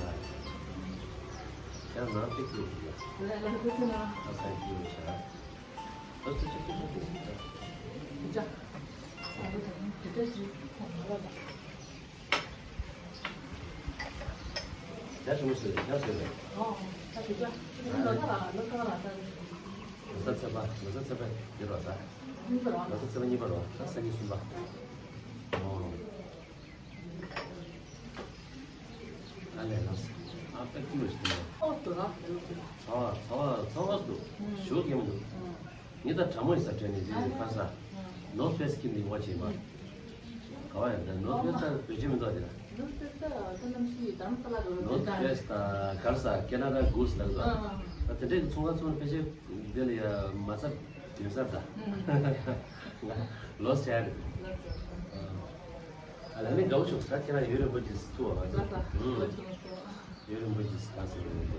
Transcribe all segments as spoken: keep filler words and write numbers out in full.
ལ། ཁྱེད་རང་ནང་པའི་སྐྱེས་བུ་ཡ། ལ་ལ་ལ་ལ། ཨ་ས་སྐྱེས་བུ་ཤ། ཨ་ཙི་ཙི་ཙི་ཙི་ཙི། ཅ། ད་ཞུ་མི་སྲིད་ཡ་ཟེར་བས། ཨོ། ད་ཞུ་ཅ། ལོ་ད་ལ་ལོ་ད་ལ་ད། ལོ་ས་ཚེས་པ་ལོ་ས་ཚེས་པ་འདི་རོ་ད། གཉིས་པ་རོ། ལོ་ས་ཚེས་པ་གཉིས་པ་རོ་ད་སང་ཉིན་གསུམ་པ། ཨོ། ཨ་ལས་ལགས། ཨ་པེ་ཀི་ལོ་ཞིག་ནས། ཨོ་ཏོ་ར་ལོ་ཏོ་ར། ཚ་བ་ཚ་བ་ཚ་བ་འདུག་ཞོ་གེམ་འདུག་ངེད་ད་གྲ་མོ་ཡི་ས་བྲལ་ནས་དེ་ཁ་ས་ནོར་ཕེ་སི་ཁྱིམ་ནས་ངོ་ཆེ་མ། ག་བ་ཡང་ད་ནོར་ཕེ་སི་ད་བེད་སྤྱོད་མི་འདུག་དེ་ན། ནོར་ཕེ་སི་ད་ད་ནམ་ཞིག་དམ་ས་ལ་རོ་ནོར་ཕེ་སི་ད་གར་ས་ཁེ་ན་ཌ་གུ་སི་ལ་འདུག་ད་དེ་འདྲའི་ཚོང་ཁང་ཚོང་ཕལ་ཆེར་དེ་ལ་ཡ་མ་ཚར་དུས་ཚར་ད། ལོས་བྱས་རེད། ཨ་ལ་ནི་དགའ་བོ་བྱུང་ད་ཁྱེད་རང་ཡུན་རིང་པོ་ཅིག་ཐུག་བ་ང་ཚོ། ལགས་སོ། ཨུམ། ལོ་ཆུང་སོང་། ཡུན་རིང་པོ་ཅིག་ག་ཟེར་ཡོད་རེད།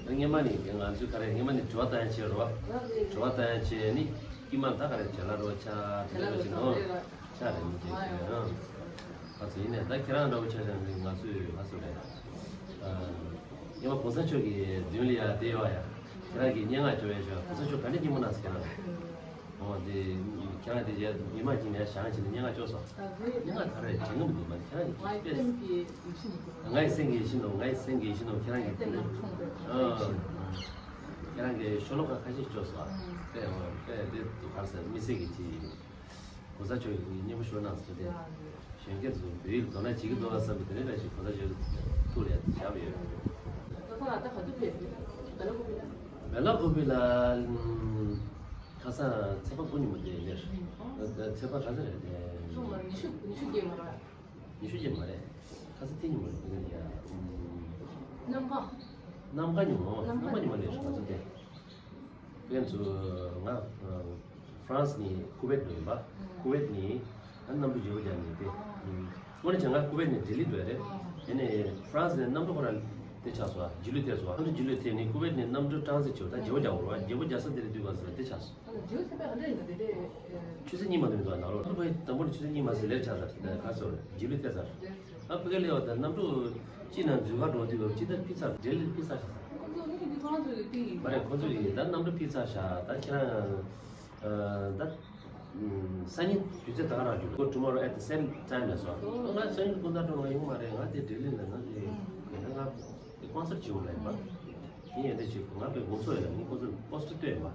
ད་སྔས་མ་ནི་ང་ཚོས་ག་རེ་སྔས་མ་ནི་དྲི་བ་བཏང་ཡ་བྱས་རོ། དྲི་བ་བཏང་ཡ་བྱས་ནི་དཀྱིལ་མ་ད་ག་རེ་བྱས་ལ་རོ་ཆ་དེ་འདྲ་ཞིག་ནོ། ཆ་རེད་མི་བྱེད་ཀྱི་ཨང་། ཨ་ཚོ་ཡིན་ནས་ད་ཁྱེད་རང་འདྲ་བོ་ཆ་ཆ་ནི་ང་ཚོས་ཧ་སོ་རེད། སྔས་མ་གོང་ས་མཆོག་གི་མདུན་ལ་ཡ་བསྡད་ཡོད་ཡ། ཁྱེད་རང་གི་སྙན་ངག་སྐྱོར་ཡ་ཞོ་གོང་ས་མཆོག་ག་འདྲ་སྙན་མོ་གནང་སོང་ཁྱེད་རང་ལ། འོ་དེ། ཁྱེད་རང་དེ་རྗེས་ཉི་མ་གཅིག་ནས་བཞེངས་བྱས་ནས་སྙན་ངག་སྐྱོར་སོང་། སྙན་ངག་ག་རེ་བྱེད་ནི་མི་འདུག་མ་ནི་ཁྱེད་རང་གི་ང་ཡི་སེམས་ཀྱི་ཡིད་བཞིན་ནོ། ང་ཡི་སེམས་ཀྱི་ཡིད་བཞིན་ནོ་ང་ཡི་སེམས་ཀྱི་ཡིད་བཞིན་ནོ་ཁྱེད་རང་གི་ཁྱེད་རང་གི་ཤོ་ལོ་ཀ་ཁ་ཤས་སྐྱོར་སོང་། དཔེ་འོ་དཔེ་དེ་དུ་གར་ཟེར་དམིགས་བསལ་གྱི་ཅི། གོང་ས་མཆོག་གི་སྙན་པོ་ཤོར་གནང་སོང་དེ། གཞོན་སྐྱེས་ཚོ་བོད་ཡིག་མདོར་ན་བྱེད་ཀྱི་འདུག་ལ་བསམ་པའི་དེ་ནས་ད་ཞིག་གོང་ས་མཆོག་ཐུགས་ལ་བཞག་ཡོད། ད་ལྟ་ལ་ད་ག་དུས་ཕེབས་ཡོད། བེ་ལ་ཀུ་པི་ལ། བེ་ལ་ཀུ་པི་ལ། ཁ་སང་ཚེས་པ་དགུ་ཉིན་མོ་དེ་ལེར། ཨ། ཚེས་པ་ག་ཚོད་རེད་དེ། ཉི་ཤུ་ཉི་ཤུ་བརྒྱད་མ་རེད། ཉི་ཤུ་བརྒྱད་མ་རེད། ཁ་སང་ཐེངས་ཉིན་མོ་རེད་དེ་ཡ། གནམ་གང་། གནམ་གང་ཉིན་མོ་གནམ་གང་ཉིན་མོ་ལེར་ཁ་སང་དེ། ཕན་ཚུན་ང་ཧྥ་རན་སི་ནས་ཀུ་ཝེད་འགྲོ་ཡིན་པ། ཀུ་ཝེད་ནས་ཨ་གནམ་གྲུ་བརྗེ་པོ་རྒྱག་ནས་དེ། དངོས་གནས་བྱས་ན་ཀུ་ཝེད་ནས་ལྡི་ལི་འགྲོ་ཡ་རེད། དེ་ནས་ཧྥ་རན་སི་ནས་གནམ་གྲུ་ཁོ་རང་དེ་ཆགས་སོང་། རྗེས་ལུས་ཐེབས་སོང་། གནམ་གྲུ་རྗེས་ལུས་ཐེབས་ནས་ཀུ་ཝེད་ནས་གནམ་གྲུ་ཊ་རན་སི་ཊི་བྱས་ད་བརྗེ་པོ་རྒྱག་དགོས་རེད་པ། བརྗེ་པོ་རྒྱག་ས་དེ་རེད་འདུག་ག་ཟེར་དེ་ཆགས་སོང་། ཨ་ལ་རྗེས་ལུས་ཐེབས་པ་ག་འདྲ་ཡིན་ན་དེ་འདྲས། ཆུ་ཚོད་གཉིས་མ་གཏོགས་མི་འདུག་ནང་ལོགས་ལ་ཕར་དང་པོ་ནས་ཆུ་ཚོད་གཉིས་མ་ཟིན་ལེར་ཆགས་ཚར་ག་ཟེར་རྗེས་ལུས་ཐེབས་ཚར། ཨ་ཕ་གི་ལས་བ་དང་གནམ་གྲུ་གཅིག་ནང་འཛུལ་ག་འགྲོ་དུས་སྐབས་གཅིག་ད་ཕི་ཚར་འབྲེལ་ཕི་ཚར་ཤག་ས། ཁོ་ཚོ་ནི་འདི་ཁོ་རང་ཚོ་ཡི་ཏིག་ཡིན་པ་མ་རེད། ཁོ་ཚོ་ཡི་ད་གནམ་གྲུ་ཕི་ཚར་ཤག་ད་ཁྱེད་རང་ད་སང་ཉིན་དུས་ཚོད་ད་ག་རང་རྒྱུ་ཁོ་tomorrow at the same time ལ་སོང་། ང་སང་ཉིན་ཁོ་ད་འགྲོ་ང་ཡོང་མ་རེད། ང་དེ་འབྲེལ་ལིན་ལ་ང་དེ་ང་དེ་ཀོན་སར་བྱེད་འོང་ལ་ཡིན་པ། ཡིན་ཡང་དེ་བྱེད་ང་དཔེ་དགོང་ཚོགས་ཡིན་ལ་ངས་ཁོ་ཚོ་པོ་སི་ཊར་སྟོན་ཡིན་པ།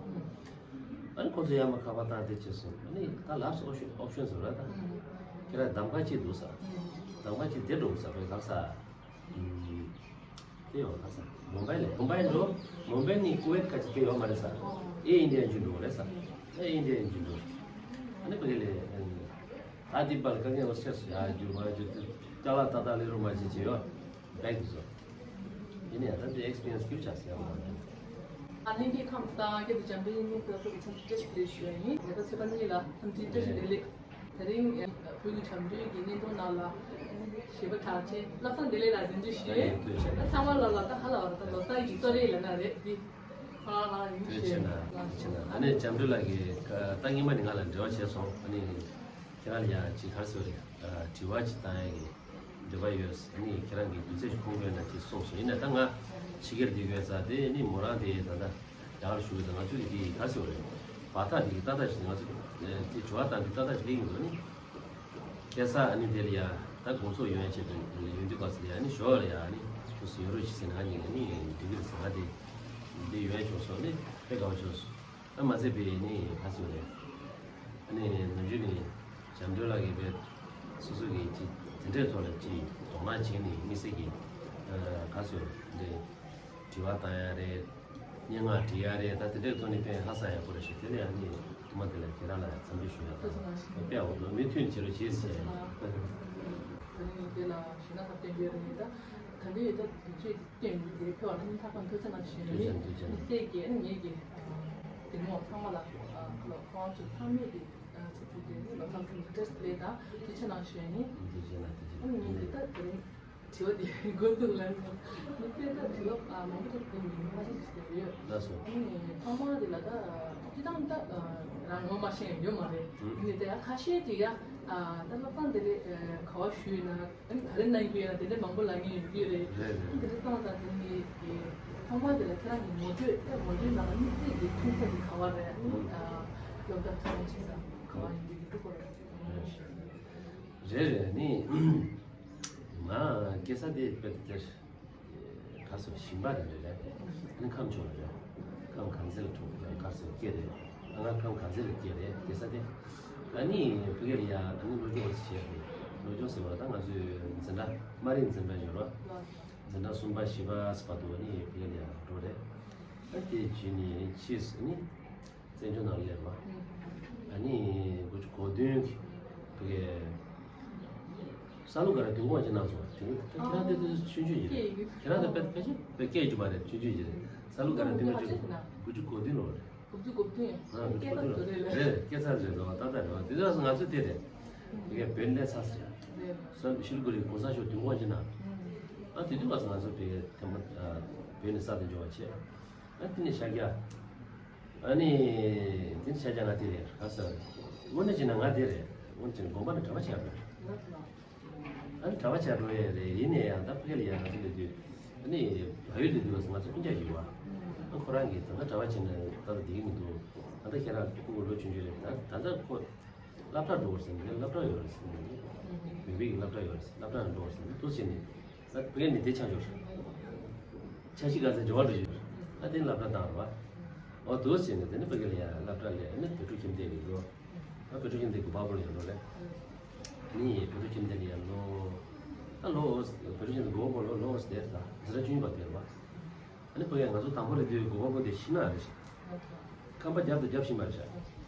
ཨ་ནི་ཁོ་ཚོ་ཡར་མར་ཁ་པར་བཏང་དེ་བྱས་སོང་། ཨ་ནི་ད་ལབ་སོང་ཨོབ་ཤན་ཨོབ་ཤན་ཟེར་བ་ད། ཁྱེད་རང་གདམ་ག་ཅིག་འདུག་ས། གདམ་ག་ཅིག་དེ་འགྲོ་ས་བས་ལབ་ས། དེ་ཡོད་ལབ་ས། མུམ་བྷའི་ལས་མུམ་བྷའི་འགྲོ། མུམ་བྷའི་ནས་ཀུ་ཝེད་ཁ་ཅིག་དེ་ཡོད་མ་རེད་ས། ཨེ་ཨིན་ཌི་ཡ་འཇུ་འགྲོ་རེད་ས། ཨེ་ཨིན་ཌི་ཡ་འཇུ་འགྲོ། ཨ་ནི་ཕ་གི་ལས། ད་དེ་པར་དཀའ་ངལ་བ་སེ་སུ་ཡ་འཇུ་མ་འཇུ་དེ་ཅ་ལག་ཏག་ཏག་ལས་རུ་མ་བྱེད་ཅེས་ཡོད། བེག་བཟོ། ཡིན་ནའི་ད་འདི་ཨེག་སི་པི་རི་ཡན་སི་སྐྱིད་ཆགས་ཟེར་བ་རེད། ཨ་ལྷན་རྒྱས་ཁམས་དང་སྐད་དུ་འཇམ་པའི་སྙིང་ཁུ་ལ་ཕུལ་བའི་འཚམས་འདྲི་བཀྲ་ཤིས་བདེ་ལེགས་ཞུ་ཡ་ཡིན། ད་ལྟ་ཚེས་པ་གཉིས་ལ་འཚམས་འདྲི་བཀྲ་ཤིས་བདེ་ལེགས། དེ་རིང་བོད་ཀྱི་འཇམ་མགྲོན་གྱི་བརྙན་ཐུང་ནང་ལ་གཞས་པ་གྲགས་ཅན་བློ་བཟང་བདེ་ལེགས་ལགས་གདན་འདྲེན་ཞུས། ད་ཚང་མ་ལ་ལ་ད་ཧ་ལ་བ་ད་ལོ་གསར་གྱི་གཙོ་རེད་ལབ་ན་རེད་འདི་ཁོ་རང་རང་ཡིན་ཞུས། ད་ནས་འཇམ་མགྲོན་ལགས་ཀྱིས་ད་སྔོན་མ་ནས་ང་ལ་འབྲེལ་བ་བྱས་སོང་། ཨ་ནི། ཁྱེད་རང་ལ་ཡང་ཅིག་ག་རེ་ཟེར་དགོས་རེད། དྲི་བ་ཅིག་བཏང་ཡ་གི་འདོད་པ་ཡོད། ཨ་ནི་ཁྱེད་རང་གི་དུས་ཚོད་ཅིག་ཁོམ་དགོས་ན་ཅིག་གསུངས་སོང་། ཡིན་ན་ད་ང་ཕྱི་རྒྱལ་འདི་ཡོད་ཙང་དེ་ནི་མོ་རང་དེ་ད་ལྟ་རྒྱ་གར་བཞུགས་ཡོད་ཙང་ང་ཚོས་ཀྱི་ག་རེ་ཟེར་དགོས་རེད། བར་ཐག་འདི་གི་ཏག་ཏག་ཞིག་ང་ཚོས་དེ་དྲི་བ་བཏང་དུས་ཏག་ཏག་ཞིག་སླེབས་ཡོང་དགོས་ནི། སྐལ་བཟང་ཨ་ནི་དེ་ལ་ཡ་ད་དགོང་ཚོགས་ཡོང་ཡ་ཆེད་དུ་ཡོང་དུས་སྐབས་སུ་ལ་ཡ་ནི་ཞོར་ལ་ཡ་ནི་ཁྱོད་སུ་ཡོང་རོགས་ཞིག་ཟེར་ན་ང་གཉིས་ནི་འགྲིག་གི་རེད་ཟེར། ང་དེ་འདི་ཡོང་ཡ་བྱུང་སོང་ནི་དཔེ་དགའ་བ་བྱུང་སོང་། ཨ་མ་ཚད་པའི་ནི་ག་ཟེར་རེད། ཨ་ནི་ནམ་རྒྱུན་ནི་འཇམ་མགྲོན་ལགས་ཀྱིས་དཔེ་སོ་སོ་གི་ཅི་དེ་འདྲའི་ཐོག་ལ་ཅི་དོ་སྣང་བྱས་ནས་དམིགས་བསལ་གྱི་ག་ཟེར་རེད། དྲི་བ་བཏང་ཡ་རེད། སྙན་ངག་འབྲི་ཡ་རེད། ད་དེ་འདྲའི་ཐོག་ནས་དཔེ་ཧ་སག་ཡག་པོ་རེད་ཤག་དེ་ལ་ཡང་ནི་ཐུགས་མ་དེ་ལ་ཁྱེད་རང་ལ་ཡང་འཚམས་འདྲི་ཞུ་ཡ་དང་དཔེ་འོ་དོ་མི་མཐུན་བྱེད་རོགས་བྱེད་ཟེར། ད་རིང་དེ་ལ་ཞུ་ན་ཐབས་བསྟན་རྒྱུ་རེད། ད་ད་འདི་ཡོད་ད་དུས་ཚོད། ཀྱི་ཡོང་རྒྱུ་དེ་ཕེབས་པ་ལ་སྙིང་ཐག་པ་ཐུགས་རྗེ་གནང་ཞུ་ཡ་ཡིན། ཐུགས་རྗེ་གནང་། ཐུགས་རྗེ་གནང་། ཐུགས་རྗེ་གནང་། ངས་ཀྱི་དེ་མོ་ཚང་མ་ལ་ཁོང་ཚོ་ཚང་མས་ཀྱི་ཚུར་ཕུལ་ཏེ་ལོ་ཚང་ཚང་གི་བཀྲ་ཤིས་བདེ་ལེགས་དང་ཐུགས་རྗེ་གནང་ཞུ་ཡ་ཡིན། ཐུགས་རྗེ་གནང་། ཐུགས་རྗེ་གནང་། ངས་འདི་ལྟར་དེ་རིང་ དྲི་བ་དེ་མགོ་ཐུག་ལ་ནི་དཔེ་ད་དྲི་བ་མང་པོ་ཐུག་དེ་མི་ཡོང་མ་ཤེས་ཤིག་ཡོད། ལགས་སོ། ཨ་ནི་ཐོག་མ་དེ་ལ་ད་སྤྱི་བཏང་ད་རང་ངོ་མ་ཤེས་ཡོད་མ་རེད། ཨ་ནི་དེ་ཡང་ཁ་ཤས་དེ་ཡང་ད་སློབ་ཁང་དེ་རེད་ག་བ་ཞུས་ན་ཨ་ནི་ག་རེ་གནང་གི་ཡོད་ན་དེ་འདྲ་མང་པོ་ལབ་མཁན་ཡོད་ཀྱི་རེད། ཨ་ནི་དེ་འདྲ་བཏང་ཙང་དེ་ནི་ཐོག་མ་དེ་ལ་ཁྱེད་རང་གི་ངོ་སྤྲོད་ད་ངོ་སྤྲོད་ནང་དམིགས་བསལ་གྱི་མཚུངས་ས་དེ་ག་བ་རེད། ཨ་ནི་སློབ་གྲྭ་ཐོན་ཆེ་ས་ག་བ་ཡིན་དེ་དེ་སྐོར་ལ། རེད་རེད། ནི་ང་སྐྱེས་ས་དེ་དཔེ་དེར་ག་སོ་ཞིང་པ་རེད་རེད། ནི་ཁམས་ཕྱོགས་རེད། ཁམས་གངས་རྩེ་ལ་གྲོངས་ག་སོ་སྐྱེས་རེད། ང་ཁམས་གངས་རྩེ་ལ་སྐྱེས་རེད་སྐྱེས་ས་དེ། ཨ་ནི་ཕ་གི་ལ་ཡ་ཨ་ནི་སློབ་སྦྱོང་བྱས་རེད། སློབ་སྦྱོང་ཟེར་བ་ད་ང་ཚོའི་འཛིན་གྲྭ་དམའ་རིམ་འཛིན་གྲྭ་ཡོད་རོགས། འཛིན་གྲྭ་གསུམ་པ་བཞི་པ་བར་དུ་ནི་ཕ་གི་ལ་ཡ་འགྲོ་རེད། ཨ་དེ་བྱས་ནི་ཕྱིས་སུ་ནི། བཙན་བྱོལ་ནང་སླེབས་པ། ཨ་ནི་དགུ་བཅུ་གོ་བདུན་གི་ས་ལུ་ག་ར་དུས་འཁོར་ཅིག་གནང་སོང་། དེ་ནི་ཁྱེད་རང་དེ་དུས་ཆུང་ཆུང་ཡིན་རེད། ཁྱེད་རང་དེ་དཔེ་དཔེ་ཆ་དཔེ་སྐད་ཡིག་ཅུ་པ་རེད། ཆུང་ཆུང་ཡིན་རེད། ས་ལུ་ག་ར་དུས་འཁོར་ཅིག་དགུ་བཅུ་གོ་བདུན་ལོ་རེད། དགུ་བཅུ་གོ་བདུན། ཨ་དགུ་བཅུ་གོ་བདུན་ལོ་རེད། སྐྱེས་ཚར་རེད་འདུག་ད་ལྟ་རེད་བ། དེ་དུས་ང་ཚོ་དེ་རེད། དེ་གའི་བོད་ནས་ཚར་ཟེར། ས་ལུ་ཤི་ལུ་གུ་རི་གོང་ས་མཆོག་དུས་འཁོར་ཅིག་གནང་། ཨ་དེ་དུས་ང་ཚོ་ང་ཚོ་དེ་གའི་ཐེམ་པ་བོད་ནས་ས་དེ་འབྱོར་བ་བྱས། ཨ་དེ་ནས་ཤར་རྒྱག་ཨ་ནི། དེ་ནི་ཤར་རྒྱག་ང་དེ་རེད་ག་ས། དངོས་གནས་བྱས་ན་ང་དེ་རེད། དངོས་གནས་བྱས་ན་དགོན་པ་ནས་གྲྭ་པ་ཆགས་པ་རེད། ཨ་ནི་གྲྭ་པ་ཆགས་འགྲོ་ཡས་རེད། ཡིན་ནའི་ཡང་ད་ཕ་གི་ལ་ཡ་ང་ཚོ་སླེབས་དུས་ཨ་ནི་བལ་ཡུལ་སླེབས་དུས་ང་ཚོ་སྤུན་ཀྱག་ཡོད་བ། ཨ་ཁོ་རང་གིས་ད་ལྟ་གྲྭ་པ་བྱས་ན་ད་ལྟ་བསྡད་ཀྱི་མི་འདུག་ད་ལྟ་ཁྱེད་རང་ཁོ་ལོ་ཆུང་ཆུང་རེད། ད་ད་ལྟ་ཁོ་སློབ་གྲྭ་འགྲོ་བར་ཟེར་ནས་སློབ་གྲྭ་ཡོད་རེད་ཟེར་ནས་བོད་པའི་སློབ་གྲྭ་ཡོད་རེད། སློབ་གྲྭ་ནང་འགྲོ་བར་ཟེར་ནས་འདུག་བྱས་ནས། ད་བོད་ནས་དེ་ཆགས་ཡོད་རེད། འཆར་གཞི་ག་ཚད་འབྱོར་བ་འགྲོ་ཡོད་རེད། ད་དེ་སློབ་གྲྭ་བཏང་རེད་བ། འོ་དེ་བྱས་ནས་དེ་ནས་ཕ་གི་ལ་ཡ་སློབ་གྲྭ་ལས་ནི་བོད་ཕྲུག་ཁྱིམ་སྡེ་ལ་འགྲོ། ད་བོད་ཕྲུག་ཁྱིམ་སྡེ་གུ་པ་པོ་ལ་ཡ་འགྲོ་རེད། ནི་བོད་ཕྲུག་ཁྱིམ་སྡེ་ལ་ཡ་ལོ། ད་ལོ་བོད་ཕྲུག་ཁྱིམ་སྡེ་གུ་པ་པོ་ལོ་ལོ་དེར་ད་འཛིན་གྲྭ་བཅུ་གཉིས་པ་དེར་བ། ཨ་ནི་ཕ་གི་ང་ཚོ་དང་པོ་ལ་དུས་གུ་པ་པོ་དེ་ཤིང་ནགས་རེད། ཁམས་པ་རྒྱབ་དང་རྒྱབ་ཤིང་པ་རེད་ཤག་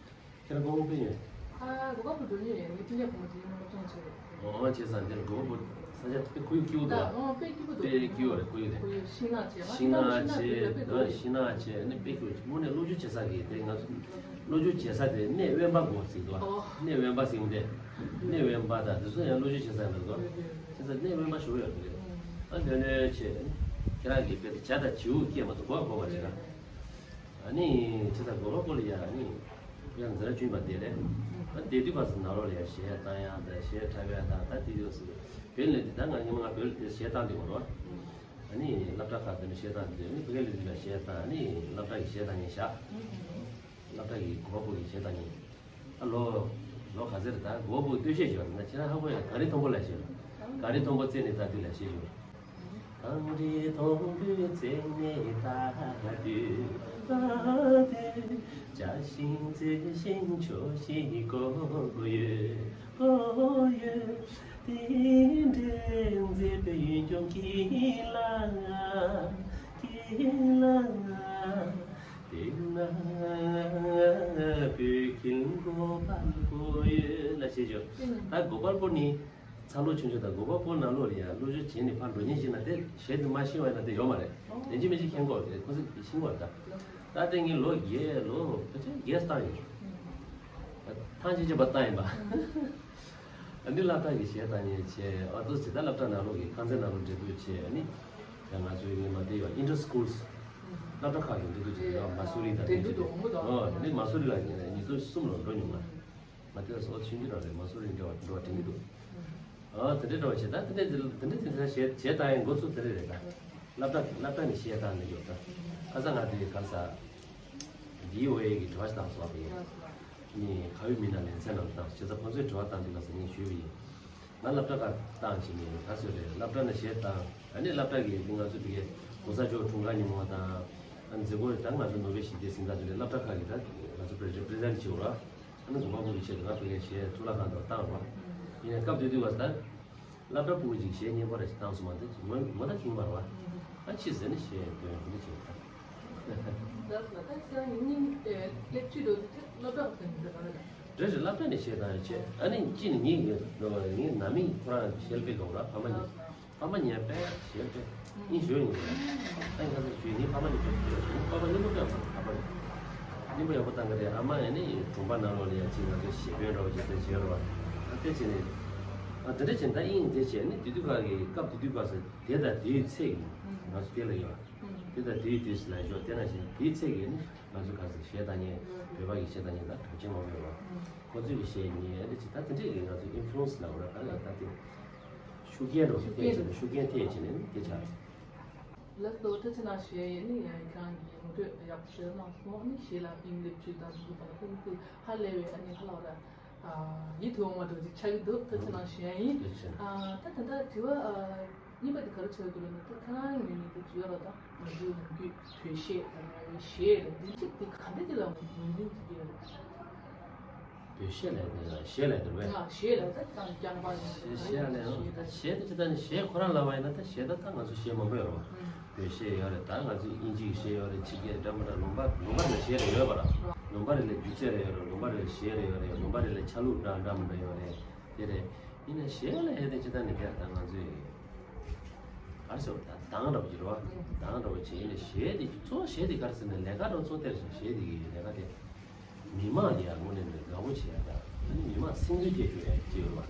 ཁྱེད་རང་སྒོར་མོ་དཔེ་ཡོད། ཨ་སྒོར་མོ་འགྲོ་ཉེ་ཡོད། ངའི་སྤུན་ཀྱག་བུ་མོ་དེ་ཡིན་ན་སློབ་སྦྱོང་བྱེད་རེད། ཨོ་བྱས་ཙང་དེར་སྒོར་མོ་ས་ཆ་དཔེ་ཁོར་ཡུག་སྐྱིད་པོ་འདུག་ཨ་དཔེ་སྐྱིད་པོ་འདུག་དཔེ་སྐྱིད་པོ་རེད། ཁོར་ཡུག་རེད། ཤིང་ནགས་བྱས་ཤིང་ནགས་བྱས་ཨ་ཤིང་ནགས་བྱས་ཨ་ནི་དཔེ་སྐྱིད་པོ་དངོས་གནས་སློབ་སྦྱོང་བྱེད་ས་གི་དེ་ང་ཚོ་སློབ་སྦྱོང་བྱེད་ས་དེ་གནས་དབེན་པ་དགོས་ཟེར་འདུག་གནས་དབེན་པ་ཟེར་གི་དེ་གནས་དབེན་པ་དང་དེ་ཚོ་ཡང་སློབ་སྦྱོང་བྱེད་ས་ཡང་འདུག་བྱས་ཙང་གནས་དབེན་པ་ཞུ་གི་ཡོད་རེད། ཨ་ལོན་ལོན་བྱས་ཁྱེད་རང་གི་དཔེ་དེ་བྱ་དང་བྱིའུ་སྐྱེས་མ་ཐུབ་གོ་གོ་བ་བྱེད་ན། ཨ་ནི་ཁྱེད་ཚ་གོ་བ་པོ་ལ་ཡ་ཨ་ནི་ཡང་འཛིན་གྲྭ་བཅུ་པ་དེ་ལས་ཨ་དེ་དུས་ག་ས་ནང་ལོགས་ལ་ཡ་གཞས་བཏང་ཡ་དང་གཞས་འཁྲབ་ཡ་དང་ད་དེ་དུས་སུ་བོད་ལ་དེ་ད་ང་ཉི་མ་ང་བོད་ལ་དེ་གཞས་བཏང་དེ་གོ་རོ། ཨ་ནི་སློབ་གྲྭ་ཁག་དེ་ནས་གཞས་བཏང་དེ་ཨ་ནི་བོད་ལ་དེ་ལ་གཞས་བཏང་ཨ་ནི་སློབ་གྲྭ་གི་གཞས་བཏང་ངས་བཞག་སློབ་གྲྭ་གི་གོ་བ་པོ་གི་གཞས་བཏང་ངས་ཨ་ལོ་ལོ་ག་ཚོད་རེད་ད་གོ་བ་པོ་སྟོད་གཞས་ཞོར་ན་ཁྱེད་རང་ཧ་གོ་ཡ་གངས་རི་མཐོན་པོ་ལ་གཞས་གངས་རི་མཐོན་པོ་རྩེ་ནས་ད་དུས་ལ་གཞས་ཞོར། གངས་རི་མཐོན་པོའི་རྩེ་ནས་ལྟ་དུས་ལྟ་དུས་བྱ་ཤིང་རྩེ་ཤིང་ཆོག་ཤིང་གོ་ཡོད་གོ་ཡོད། དེ་འདྲའི་མཛེས་པའི་ཡུལ་ལྗོངས་ཀྱི་ལ་ཀྱི་ལ་དེ་ན་བོད་ཀྱི་མགོ་པར་པོ་ཡོད་ལ་ཞེས་བརྗོད། ད་མགོ་པར་པོ་ནི། འཚར་ལོངས་ཆུང་ཆུང་དང་གོ་པ་པོ་ནང་ལོགས་ལ་ཡང་སློབ་སྦྱོང་བྱས་ནས་ཕར་འགྲོ་མཁན་ཞིག་ན་དེ་གཞས་དེ་མ་ཤེས་པ་ཡིན་ན་དེ་ཡོད་མ་རེད། ཡིན་གཅིག་མིན་གཅིག་མཁྱེན་གྱི་ཡོད་རེད། ཁོ་ཚོས་ཤེས་ཀྱི་ཡོད་རེད་ད། ད་དེ་ངས་ལོ་བརྒྱད་ལོ་ཕལ་ཆེར་བརྒྱད་བཏང་ཡོད། ཐང་ཆད་ཆད་པ་བཏང་ཡིན་པ། ཨ་ནི་སློབ་གྲྭ་གི་གཞས་བཏང་མཁན་བྱས་ཨ་ཏོ་ཇི་ལྟར་སློབ་གྲྭ་ནང་ལོགས་ཀྱི་ཁང་ཚན་ནང་ལོགས་འབྲེལ་གཏུག་བྱས་ཨ་ནི། ཡང་ང་ཚོའི་ངས་མ་བལྟས་ཡོད་ཨིན་ཊར་སི་ཀུལ་སི། སློབ་གྲྭ་ཁག་གི་འབྲེལ་གཏུག་བྱས་ཡོད་མ་སུ་རི་དང་འབྲེལ་གཏུག་བྱས་ཨོ་དེ་ནི་མ་སུ་རི་ལ་ཉིས་སྟོང་གསུམ་ལོ་འགྲོ་མྱོང་ང་། ང་དེ་ལ་སོགས་ཆུང་ཆུང་རང་རེད། མ་སུ་རི་འདྲ་བ་འགྲོ་བ་དྲན་གྱི་འདུག་ཨ་དེ་འདྲའི་འདྲ་བ་བྱས་ད་དེ་འདྲའི་དེ་འདྲའི་དེ་འདྲའི་བྱས་བྱས་བཏང་ཡང་འགོ་ཚུགས་དེ་འདྲ་རེད་ད། སློབ་གྲྭ་སློབ་གྲྭ་ནས་གཞས་བཏང་ནས་ཡོད་ད། ཁ་སང་ང་དེ་ག་ས་བི་ཨོ་ཨེ་གི་དྲི་བ་ཞིག་བཏང་སོང་བ་ཡིན། ནི་ཁ་བའི་མི་སྣ་ལེ་ཚན་ནང་བཏང་བྱས་ཙང་ཁོང་ཚོས་དྲི་བ་བཏང་དུས་ག་ས་ངས་ཞུས་པ་ཡིན། ང་སློབ་གྲྭ་ཁག་བཏང་བྱས་ནས་ག་ཚོད་རེད་སློབ་གྲྭ་ནས་གཞས་བཏང་ཨ་ནི་སློབ་གྲྭ་གི་ང་ཚོ་དེ་གའི་གོང་ས་མཆོག་འཁྲུངས་སྐར་ཉིན་མོ་དང་། ཨ་མཛད་སྒོ་ད་ང་ཚོ་ནོ་བེལ་ཞི་བདེའི་གཟེངས་རྟགས་དེ་འདྲའི་སློབ་གྲྭ་ཁག་གིས་ད་ང་ཚོ་པྲེ་རེ་པྲེ་ཛེན་བྱེད་དགོས་ར། ཨ་ནི་གོ་པ་པོ་གི་ཆེད་དུ་ང་ཕ་གིར་གཞས་གཙུག་ལག་ཁང་དུ་བཏང་བ། ཡིན་ནའི་སྐབས་དེ་དུས་བ་ད། སློབ་གྲྭ་ཕྲུ་གུ་ཅིག་གཞས་སྙན་པོ་རེ་ཞིག་བཏང་སོང་བ་དེ་ངོ་ངོ་ད་ཁེངས་པ་རེད་བ། ཨ་ཕྱིས་ཟེར་ནས་གཞས་འདོན་དེ་འདྲ་བྱས་ད། ད་ད་ཁྱེད་རང་གི་སྙིང་སླེབས་ཚུལ་འགྲོ་དུས་སློབ་གྲྭ་ག་ནས་འདོན་པ་རེད། རེད་རེད་སློབ་གྲྭ་ནས་གཞས་བཏང་ཡོད་ཆེ་ཨ་ནི་གཅིག་ནི་ངའི་ངའི་ནང་མི་ཁོ་རང་གཞས་སྤེལ་དགོས་ར་ཕ་མ་གཉིས། ཕ་མ་གཉིས་པས་གཞས་སྤེལ། གཉིས་ཞོལ་ཡིན་གྱི་རེད། ཨ་ནི་ཁ་སང་ཞུས་ངའི་ཕ་མ་གཉིས་པས་སྤེལ་ཞུས་ཕ་མ་གཉིས་པོ་སྤེལ་བ་ཕ་མ་གཉིས་པོ་ཡག་པོ་བཏང་གི་རེད། ཨ་མ་ཡང་ནི་གྲོང་པ་ནང་ལོགས་ལ་ཡང་ཅིག་ང་ཚོ་གཞས་དཔོན་འདྲ་བོ་ཅིག་དེ་བྱས་རོགས་ཨ་དེ་བྱས་ནས་ ཨ་དེ་འདྲ་བྱས་ད་དབྱིངས་དེ་བྱས་ནི་དེ་དུས་ཁ་གི་སྐབས་དེ་དུས་སྐབས་སུ་དེ་དང་དེའི་ཚེ་ཡིན། ང་ཚོ་དེ་ལ་ཡོད། དེ་དང་དེའི་དུས་སུ་ལ་ཞོག་དེ་ན་བཞིན་དེའི་ཚེ་གི་ནི་ང་ཚོ་ག་ཚོད་གཞས་བཏང་མཁན་བོད་པ་གི་གཞས་བཏང་མཁན་ད་གྲགས་ཅན་མང་པོ་ཡོད་པ། ཁོ་ཚོས་གི་གཞས་ཉན་ཨ་འདྲ་ཅིག་ད་དེ་འདྲས་གི་ང་ཚོ་ཨིན་ཕུ་ལུ་ཨེན་སི་ལ་འོ་ར་ད་ལ་ད་དེ་ཤུགས་རྐྱེན་འགྲོ་ཤུགས་རྐྱེན་བྱས་ནས་ཤུགས་རྐྱེན་ཐེབས་བྱས་ནས་དེ་ཆགས། ལགས་སོ། ཐུགས་རྗེ་གནང་ཞུ་ཡ་ཡིན། ནི་ཡང་ཁྱེད་རང་གིས་ངོ་སྤྲོད་ཡག་པོ་ཞིག་གནང་སོང་། ནི་གཞས་ལ་དབྱིངས་སླེབས་ཚུལ་དང་འདུག་པ་ལ་ཁོང་ཚོས་ཧ་ལས་པའི་ཨ་ནི་ཧ་ལས་པ་ར་ཡིད་དུ་འོང་བ་འདྲ་ཅིག་ཆགས་ཀྱི་འདུག་ཐུགས་རྗེ་གནང་ཞུ་ཡ་ཡིན། ཐུགས་རྗེ་ཆེ། ད་ད་ལྟ་དྲི་བ་གཉིས་པ་དེ་ག་རེ་ཆགས་འདུག་ལབ་ན། ད་ཁྱེད་རང་ངོས་ནས་དེ་བརྗོད་པ་དང་ང་ཚོའི་ནམ་རྒྱུན་བོད་གཞས་དང་ང་རའི་གཞས་ལ་འདི་གཅིག་དེ་ག་འདྲ་ཅིག་ལ་ངོས་འཛིན་བྱེད་ཀྱི་ཡོད་རེད། བོད་གཞས་ལ་དེ་ལ་གཞས་ལ་དེ་རེད། ང་གཞས་ལ་ད་ད་རྐྱང་པ་ཡིན། གཞས་ལ་ཡང་གཞས་ད་གཞས་དེ་ཅི་ད་ནི་གཞས་ཁོ་རང་ལ་བ་ཡིན་ན་ད་གཞས་ད་ད་ང་ཚོ་གཞས་མང་པོ་ཡོད་རེད་བ། བོད་གཞས་ཡོད་རེད། ད་ང་ཚོའི་དབྱིན་ཇིའི་གཞས་ཡོད་རེད། ཕྱི་རྒྱལ་འདྲ་མི་འདྲ་ལུང་པ་ལུང་པ་ལ་གཞས་རེ་ཡོད་པ་ར། ལུང་པ་རེ་ལ་སྒྱུ་རྩལ་རེ་ཡོད་རེད། ལུང་པ་རེ་ལ་གཞས་རེ་ཡོད་རེད། ལུང་པ་རེ་ལ་ཆ་ལུགས་འདྲ་འདྲ་མི་འདྲ་ཡོད་རེད། དེ་རེད། ཡིན་ན་གཞས་ལ་ཡོད་དེ་ཅི་ད་ནི་དེ་ད་ང་ཚོའི་ག་རེ་ཟེར་བ་ད་དང་འདྲ་བོ་ཅིག་རེད་བ། དང་འདྲ་བོ་ཅིག་ཡིན་ནའི་གཞས་དེ་གཙོ་བོ་གཞས་དེ་ག་རེ་ཟེར་ན་ལས་ཀ་འདྲ་བོ་གཙོ་དེར་བཞག་གཞས་དེ་གི་ལས་ཀ་དེ། མི་མང་ལ་ཡང་དངོས་གནས་ནས་དགའ་པོ་བྱེད་ཡ་དང་ཨ་ནི་མི་མང་སེམས་འགུལ་ཐེབས་ཆོག་ཡ་ཅིག་ཡོད་རེད་བ།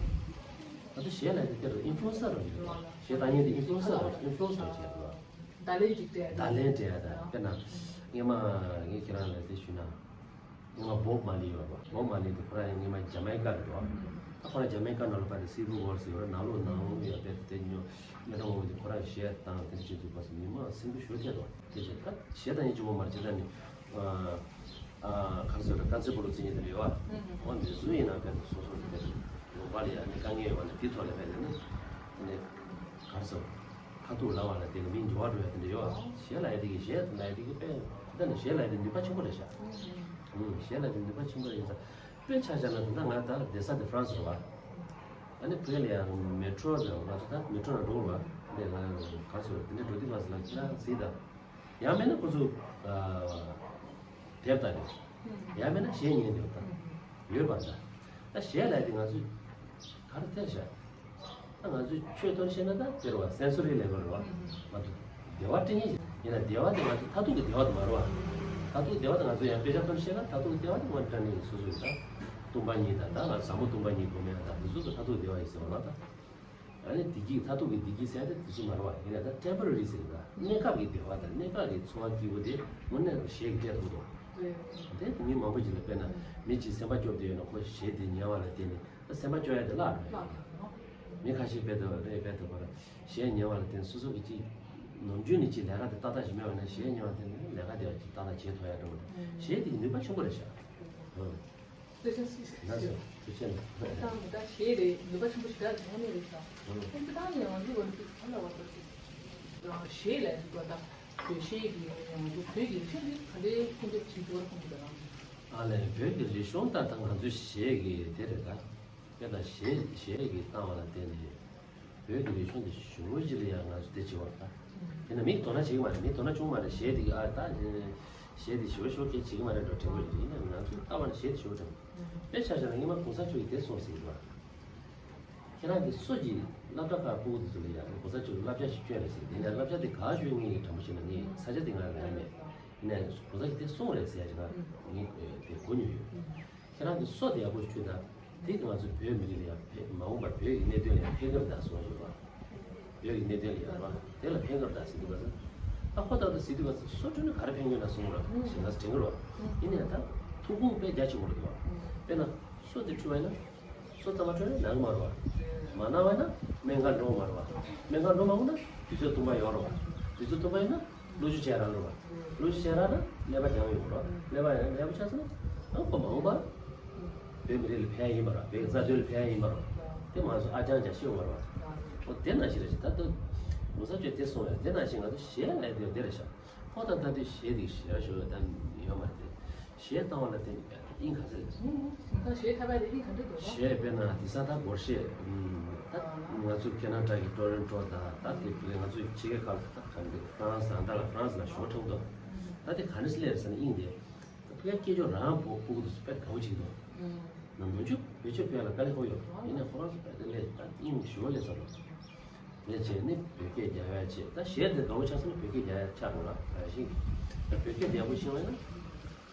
ད་ལྟ་གཞས་ལ་དེ་དེར་ཨིན་ཕུ་ལུ་ཨེན་སར་རོ་ཞིག་རེད། གཞས་བཏང་མཁན་དེ་ཨིན་ཕུ་ལུ་ཨེན་སར་རོ་ཨིན་ཕུ་ལུ་ཨེན་སར་རོ་བྱེད་ཡ་རེད་བ། བརྡ་ལན་ཅིག་སྤྲད་བརྡ་ལན་སྤྲད་ཡ་དང་དཔེར་ན་སྔས་མ་ངས་ཁྱེད་རང་ལ་དེ་ཞུས་ན་སྔས་མ་བོབ་མར་ལི་ཡོད་རེད་བ། བོབ་མར་ལི་དེ་ཁོ་རང་ཡང་སྔས་མ་ཇ་མའི་ཀ་རེད་བ། ད་ཁོ་རང་ཇ་མའི་ཀ་ནང་ལ་ཕར་དེ་སི་ཝིལ་ཝར་ཟེར་བ་རེད། ནང་ལོགས་ནང་ལོགས་ཡོད་དེ་དེ་ཉོ་མེ་ཏོག་ངོ་དེ་ཁོ་རང་གཞས་བཏང་དེ་འདྲ་བྱེད་དུས་སྐབས་སུ་མི་མང་སེམས་འགུལ་ཞེ་པོ་ཐེབས་འདུག་དེ་བཞིན་ད་གཞས་བཏང་ཡིན་གཅིག་པོ་མ་རེད། ཇི་ལྟར་ནི། ཨ་ག་རེ་ཟེར་ན་དཀའ་ཚེགས་པོ་ལོ་རྩིས་ཉིན་དེ་འདྲ་ཡོད་ཨ། འོ་འདི་ཚོ་ཡིན་ན་ཕན་ཚུན་སོ་སོ་རེ་ཕན་ཚུན་ལུང་པ་ལ་ཡ་ནི་དཀའ་ངལ་ཡོད་པ་ན་དེའི་ཐོག་ལ་ཕན་ཚུན་ནི་ནི་ག་རེ་ཟེར། ཁ་ཐུག་ལབ་པ་ལ་དེ་ནི་མི་འགྱུར་བ་འགྲོ་ཡ་དེ་འདྲ་ཡོད་ཨ། གཞས་ལ་ཡ་དེ་གི་གཞས་ལ་ཡ་དེ་གི་དཔེ་ད་ནི་གཞས་ལ་ཡ་དེ་ནུས་པ་ཆེན་པོ་རེད་ཤག་ཨུ་གཞས་ལ་ཡ་དེ་ནུས་པ་ཆེན་པོ་རེད་ཡིན་ཙང་དཔེ་ཆ་བཞག་ན་ད་ལྟ་ང་ད་བསྡད་ས་དེ་ཧྥ་རན་སི་རེད་བ། ཨ་ནི་བོད་ལ་ཡ་མེ་ཊྲོ་ལ་ང་ཚོ་ད་མེ་ཊྲོ་ལ་འགྲོ་བ་ལས་ང་ག་རེ་ཟེར་དེ་འདྲ་འགྲོ་དུས་ང་ཚོ་ལ་ཁྱེད་རང་གཟིགས་དང་། ཡང་མིན་ན་ཁོ་ཚོ་དེབ་ལྟ་རེད། ཡང་མིན་ན་གཞས་ཉན་དེབ་ལྟ་ཡོད་པ་འདྲ། ད་གཞས་ལ་དེ་ང་ཚོས་ག་རེ་ཐལ་ཤག་ད་ང་ཚོས་ཆོས་ཐོག་ནས་བཤད་ན་ད་དེ་རེད་བ། སེན་སོ་རི་ལེ་ཝལ་རེད་བ། ང་ཚོ་བདེ་བ་སྤྲད་མཁན་ཞིག་ཡིན་ན་བདེ་བ་དེ་ང་ཚོ་མཐར་ཐུག་གི་བདེ་བ་དེ་མ་རེད་བ། མཐར་ཐུག་བདེ་བ་དེ་ང་ཚོ་ཡང་དཔེ་ཆ་ཐོག་ནས་བཤད་ན་མཐར་ཐུག་གི་བདེ་བ་དེ་ང་ཚོ་སྤྲད་མཁན་ཞིག་སོ་སོ་ཡིན་ད། སྟོང་པ་ཉིད་དང་ད་ང་ཟབ་མོ་སྟོང་པ་ཉིད་སྒོམ་ཡ་ད་དེ་ཚོ་གི་མཐར་ཐུག་བདེ་བ་ཡིན་ཟེར་བ་ལ་ད། ཨ་ནི་བདེ་སྐྱིད་མཐར་ཐུག་གི་བདེ་སྐྱིད་ཟེར་ཡ་དེ་དེ་ཚོ་མ་རེད་བ། ཡིན་ན་ད་ཊེམ་པོ་ར་རི་ཟེར་གི་ད་གནས་སྐབས་ཀྱི་བདེ་བ་དང་གནས་སྐབས་ཀྱི་ཚོར་བ་སྐྱིད་པོ་དེ་དངོས་གནས་གཞས་ཀྱིས་སྤྲད་ཐུབ་འདུག་དེ་དེ་མི་མང་པོ་ཅིག་ལ་དཔེར་ན་མི་གཅིག་སེམས་པ་སྐྱོ་བསྡད་ཡོད་ན་ཁོ་གཞས་དེ་ཉན་པ་ལ་བརྟེན་ནས་ད་སེམས་པ་སྐྱོ་ཡ་དེ་བརླག་འགྲོ་ཡ་རེད། མི་ཁ་ཤས་དཔེ་དེ་བ་རེད་དཔེ་དེ་བ་ར་གཞས་ཉན་པ་ལ་བརྟེན་སོ་སོ་གི་ཅིག་ནམ་རྒྱུན་ནས་ཅིག་ལས་ཀ་དེ་ཏག་ཏག་ཞིག་མེད་པ་ན་གཞས་ཉན་པ་དེ་ནི་ལས་ཀ་དེ་བ་ཅིག་ཏག་ཏག་བྱེད་ཐུབ་ཡ་འགྲོ་གི་རེད། གཞས་དེ་གི་ནུས་པ་ཆེན་པོ་རེད་ཤག་ཨང་། ལགས་སོ། ཐུགས་རྗེ་ཆེ། ད་ད་གཞས་རེད་ནུས་པ་ཆེན་པོ་ཞེ་དྲག་ཡོད་ནི་རེད་ཤག་ཨང་། ཁོང་ཚོ་ད་ནི་ང་ཚོ་ང་ཚོ་ག་ལ་བ་ད་ཅིག་གཞས་ལས་འདུག་པ་ད་བོད་གཞས་ཀྱི་ང་ཚོ་བོད་ཀྱི་རིག་གཞུང་འདི་ག་འདྲའི་སྐྱོན་བརྗོད་བྱེད་དགོས་རེད་ཁོང་ཚོ་ད་རང་། ཨ་ལས་བོད་ཀྱི་རིག་གཞུང་ད་ད་ང་ཚོ་གཞས་ཀྱི་དེ་རེད་ད། དེ་ད་གཞས་གཞས་ཀྱི་བཏང་བ་ལ་བརྟེན་ནས། བོད་ཀྱི་རིག་གཞུང་དེ་ཞེ་པོ་ཅིག་ལ་ཡང་ང་ཚོ་དེ་བྱེད་པ་རེད་ད། དེ་ན་མིག་དོ་སྣང་བྱེད་ཀྱི་མ་རེད། མིག་དོ་སྣང་བྱུང་མ་རེད། གཞས་དེ་གི་ཨ་ད་གཞས་དེ་ཞེ་པོ་ཞེ་པོ་སྐད་བྱེད་ཀྱི་མ་རེད་འགྲོ་དྲན་པོ་ཞིག་རེད། ཡིན་ནའང་ང་ཚོས་ལྟ་བ་ན་གཞས་དེ་ཞེ་པོ་དྲན། དཔེ་ཆ་བཞག་ན་སྔོན་མ་གོང་ས་མཆོག་གིས་དེ་གསུངས་ཟིན་པ། ཁྱེད་རང་གི་སོ་གྱི་སློབ་གྲྭ་ཁག་སྤུ་གུ་དེ་ཚོ་ལ་ཡང་གོང་ས་མཆོག་གིས་བསླབ་བྱ་ཞིག་བསྐྱོན་རེད་ཟེར། དེ་ནས་བསླབ་བྱ་དེ་ག་ཞུས་ངས་དྲན་པོ་བྱས་ན་ངས་ས་ཆ་དེ་ང་ལ་ཡང་མེད། ཡིན་ནའང་གོང་ས་མཆོག་དེ་གསུངས་རེད་ཟེར་ཡ་ཅིག་ང་ངས་དེ་གོ་མྱོང་ཡོད། ཁྱེད་རང་གི་སོ་དེ་ཡག་པོ་ཞིག་བཅོས་དང་། དེ་ང་ཚོ་བོད་མི་རིགས་ལ་ཡང་ཕན་མ་འོངས་པར་བོད་ཀྱི་གནད་དོན་ལ་ཡང་ཕན་ཁེ་རེད་ད་གསུངས་ཡོད་པ། བོད་ཀྱི་གནད་དོན་ལ་ཡང་རེད་པ། དེ་ལ་ཕན་ཁེ་རེད་ད་ཟེར་དུས་ག་ཚོད། ད་ཁོ་ད་ལྟ་ཟེར་དུས་ག་ཚོད་སོ་བཀྲུས་ན་ག་རེ་ཕན་གྱི་ཡོད་ན་གསུངས་རོགས་ཞེས་ང་ཚོ་དྲན་གྱི་རེད་པ། ཡིན་ནའང་ད་ཐུགས་ཁུར་དཔེ་རྒྱ་ཆེན་པོ་རེད་འདུག་པ། དཔེར་ན་སོ་དེ་བཀྲུས་པ་ཡིན་ན། སོ་གཙང་མ་བཀྲུས་ན་ན་གི་མ་རེད་པ། མ་ན་བ་ན་སྨན་ཁང་འགྲོ་མ་རེད་པ། སྨན་ཁང་འགྲོ་མ་དགོས་ན་དུས་ཚོད་ཐུང་བ་ཡོད་རེད་པ། དུས་ཚོད་ཐུང་བ་ཡིན་ན། བློ་ཆུ་བྱས་ར་ལོ་བ། བློ་ཆུ་བྱས་ར་ན་ཀླད་པ་རྒྱང་ཡོང་རོགས། ཀླད་པ་ཡང་ཡག་པོ་ཆགས་སོང་ན། ཨ་ཁོ་མ་འོངས་པ། བོད་མི་རིགས་ལ་ཕན་ཡིན་པ་རོགས། བོད་ཀྱི་རྩ་དོན་ལ་ཕན་ཡིན་པ་རོགས། དེ་མ་སོང་ཨ་ཅང་ཅང་ཤེས་འོང་བ་རོགས། ཨོ་དེ་ནང་བཞིན་རེད་ཤག་ད་དུ། ལོ་ས་བཅོས་དེ་སོང་ཡ་དེ་ནང་བཞིན་ང་ཚོ་གཞས་ལ་ཡ་དེ་དེ་རེད་ཤག་ཁོ་དང་ད་དུས་གཞས་དེ་གཞས་ཞོ་ཡ་ད་ཡོད་མ་རེད། གཞས་བཏང་བ་ལ་བརྟེན་ནས་དབྱིངས་ག་ཚད་རེད། ད་གཞས་འཁྲབ་པ་དེ་དབྱིངས་ག་འདྲ་འདུག་ན། གཞས་དཔེར་ན་དེང་སང་ད་སྒོར་གཞས། ད་ང་ཚོ་ཁེ་ན་ཌ་གི་ཊོ་རོན་ཊོ་དང་ད་དེ་ང་ཚོའི་ཕྱི་རྒྱལ་ཁག་ལ་ད་ག་འདྲ་ཧྥ་རན་སི་དང་ད་ལ་ཧྥ་རན་སི་ལ་ཞོ་འཁྲབ་འདུག་ད་དེ་ག་ནས་སླེབས་ཟེར་ན་དབྱིངས་དེ། ད་ཕ་གིའི་སྐད་ཅོར་རང་སྤུ་སྤུ་གུ་དེ་ཚོ་དཔེ་དགའ་པོ་བྱེད་ཀྱི་འདུག་ནམ་ནམ་རྒྱུན་བོད་ཆས་ཕ་གི་ལ་དཀའ་ལས་ཁག་ཡོད། ཡིན་ནའང་ཁོ་རང་ཚོ་དཔེ་དེ་ལས་ད་དབྱིངས་ཞོ་ལས་ཚ་འདུག་ངས་བྱས་ནི་བོད་སྐད་རྒྱག་ཡ་བྱས། ད་གཞས་འདི་དགའ་པོ་ཆགས་སོང་ན་བོད་སྐད་རྒྱག་ཡ་ཆགས་འགྲོ་ལ་རང་བཞིན་གྱིས། ད་བོད་སྐད་རྒྱག་པོ་ཤེས་པ་ཡིན་ན་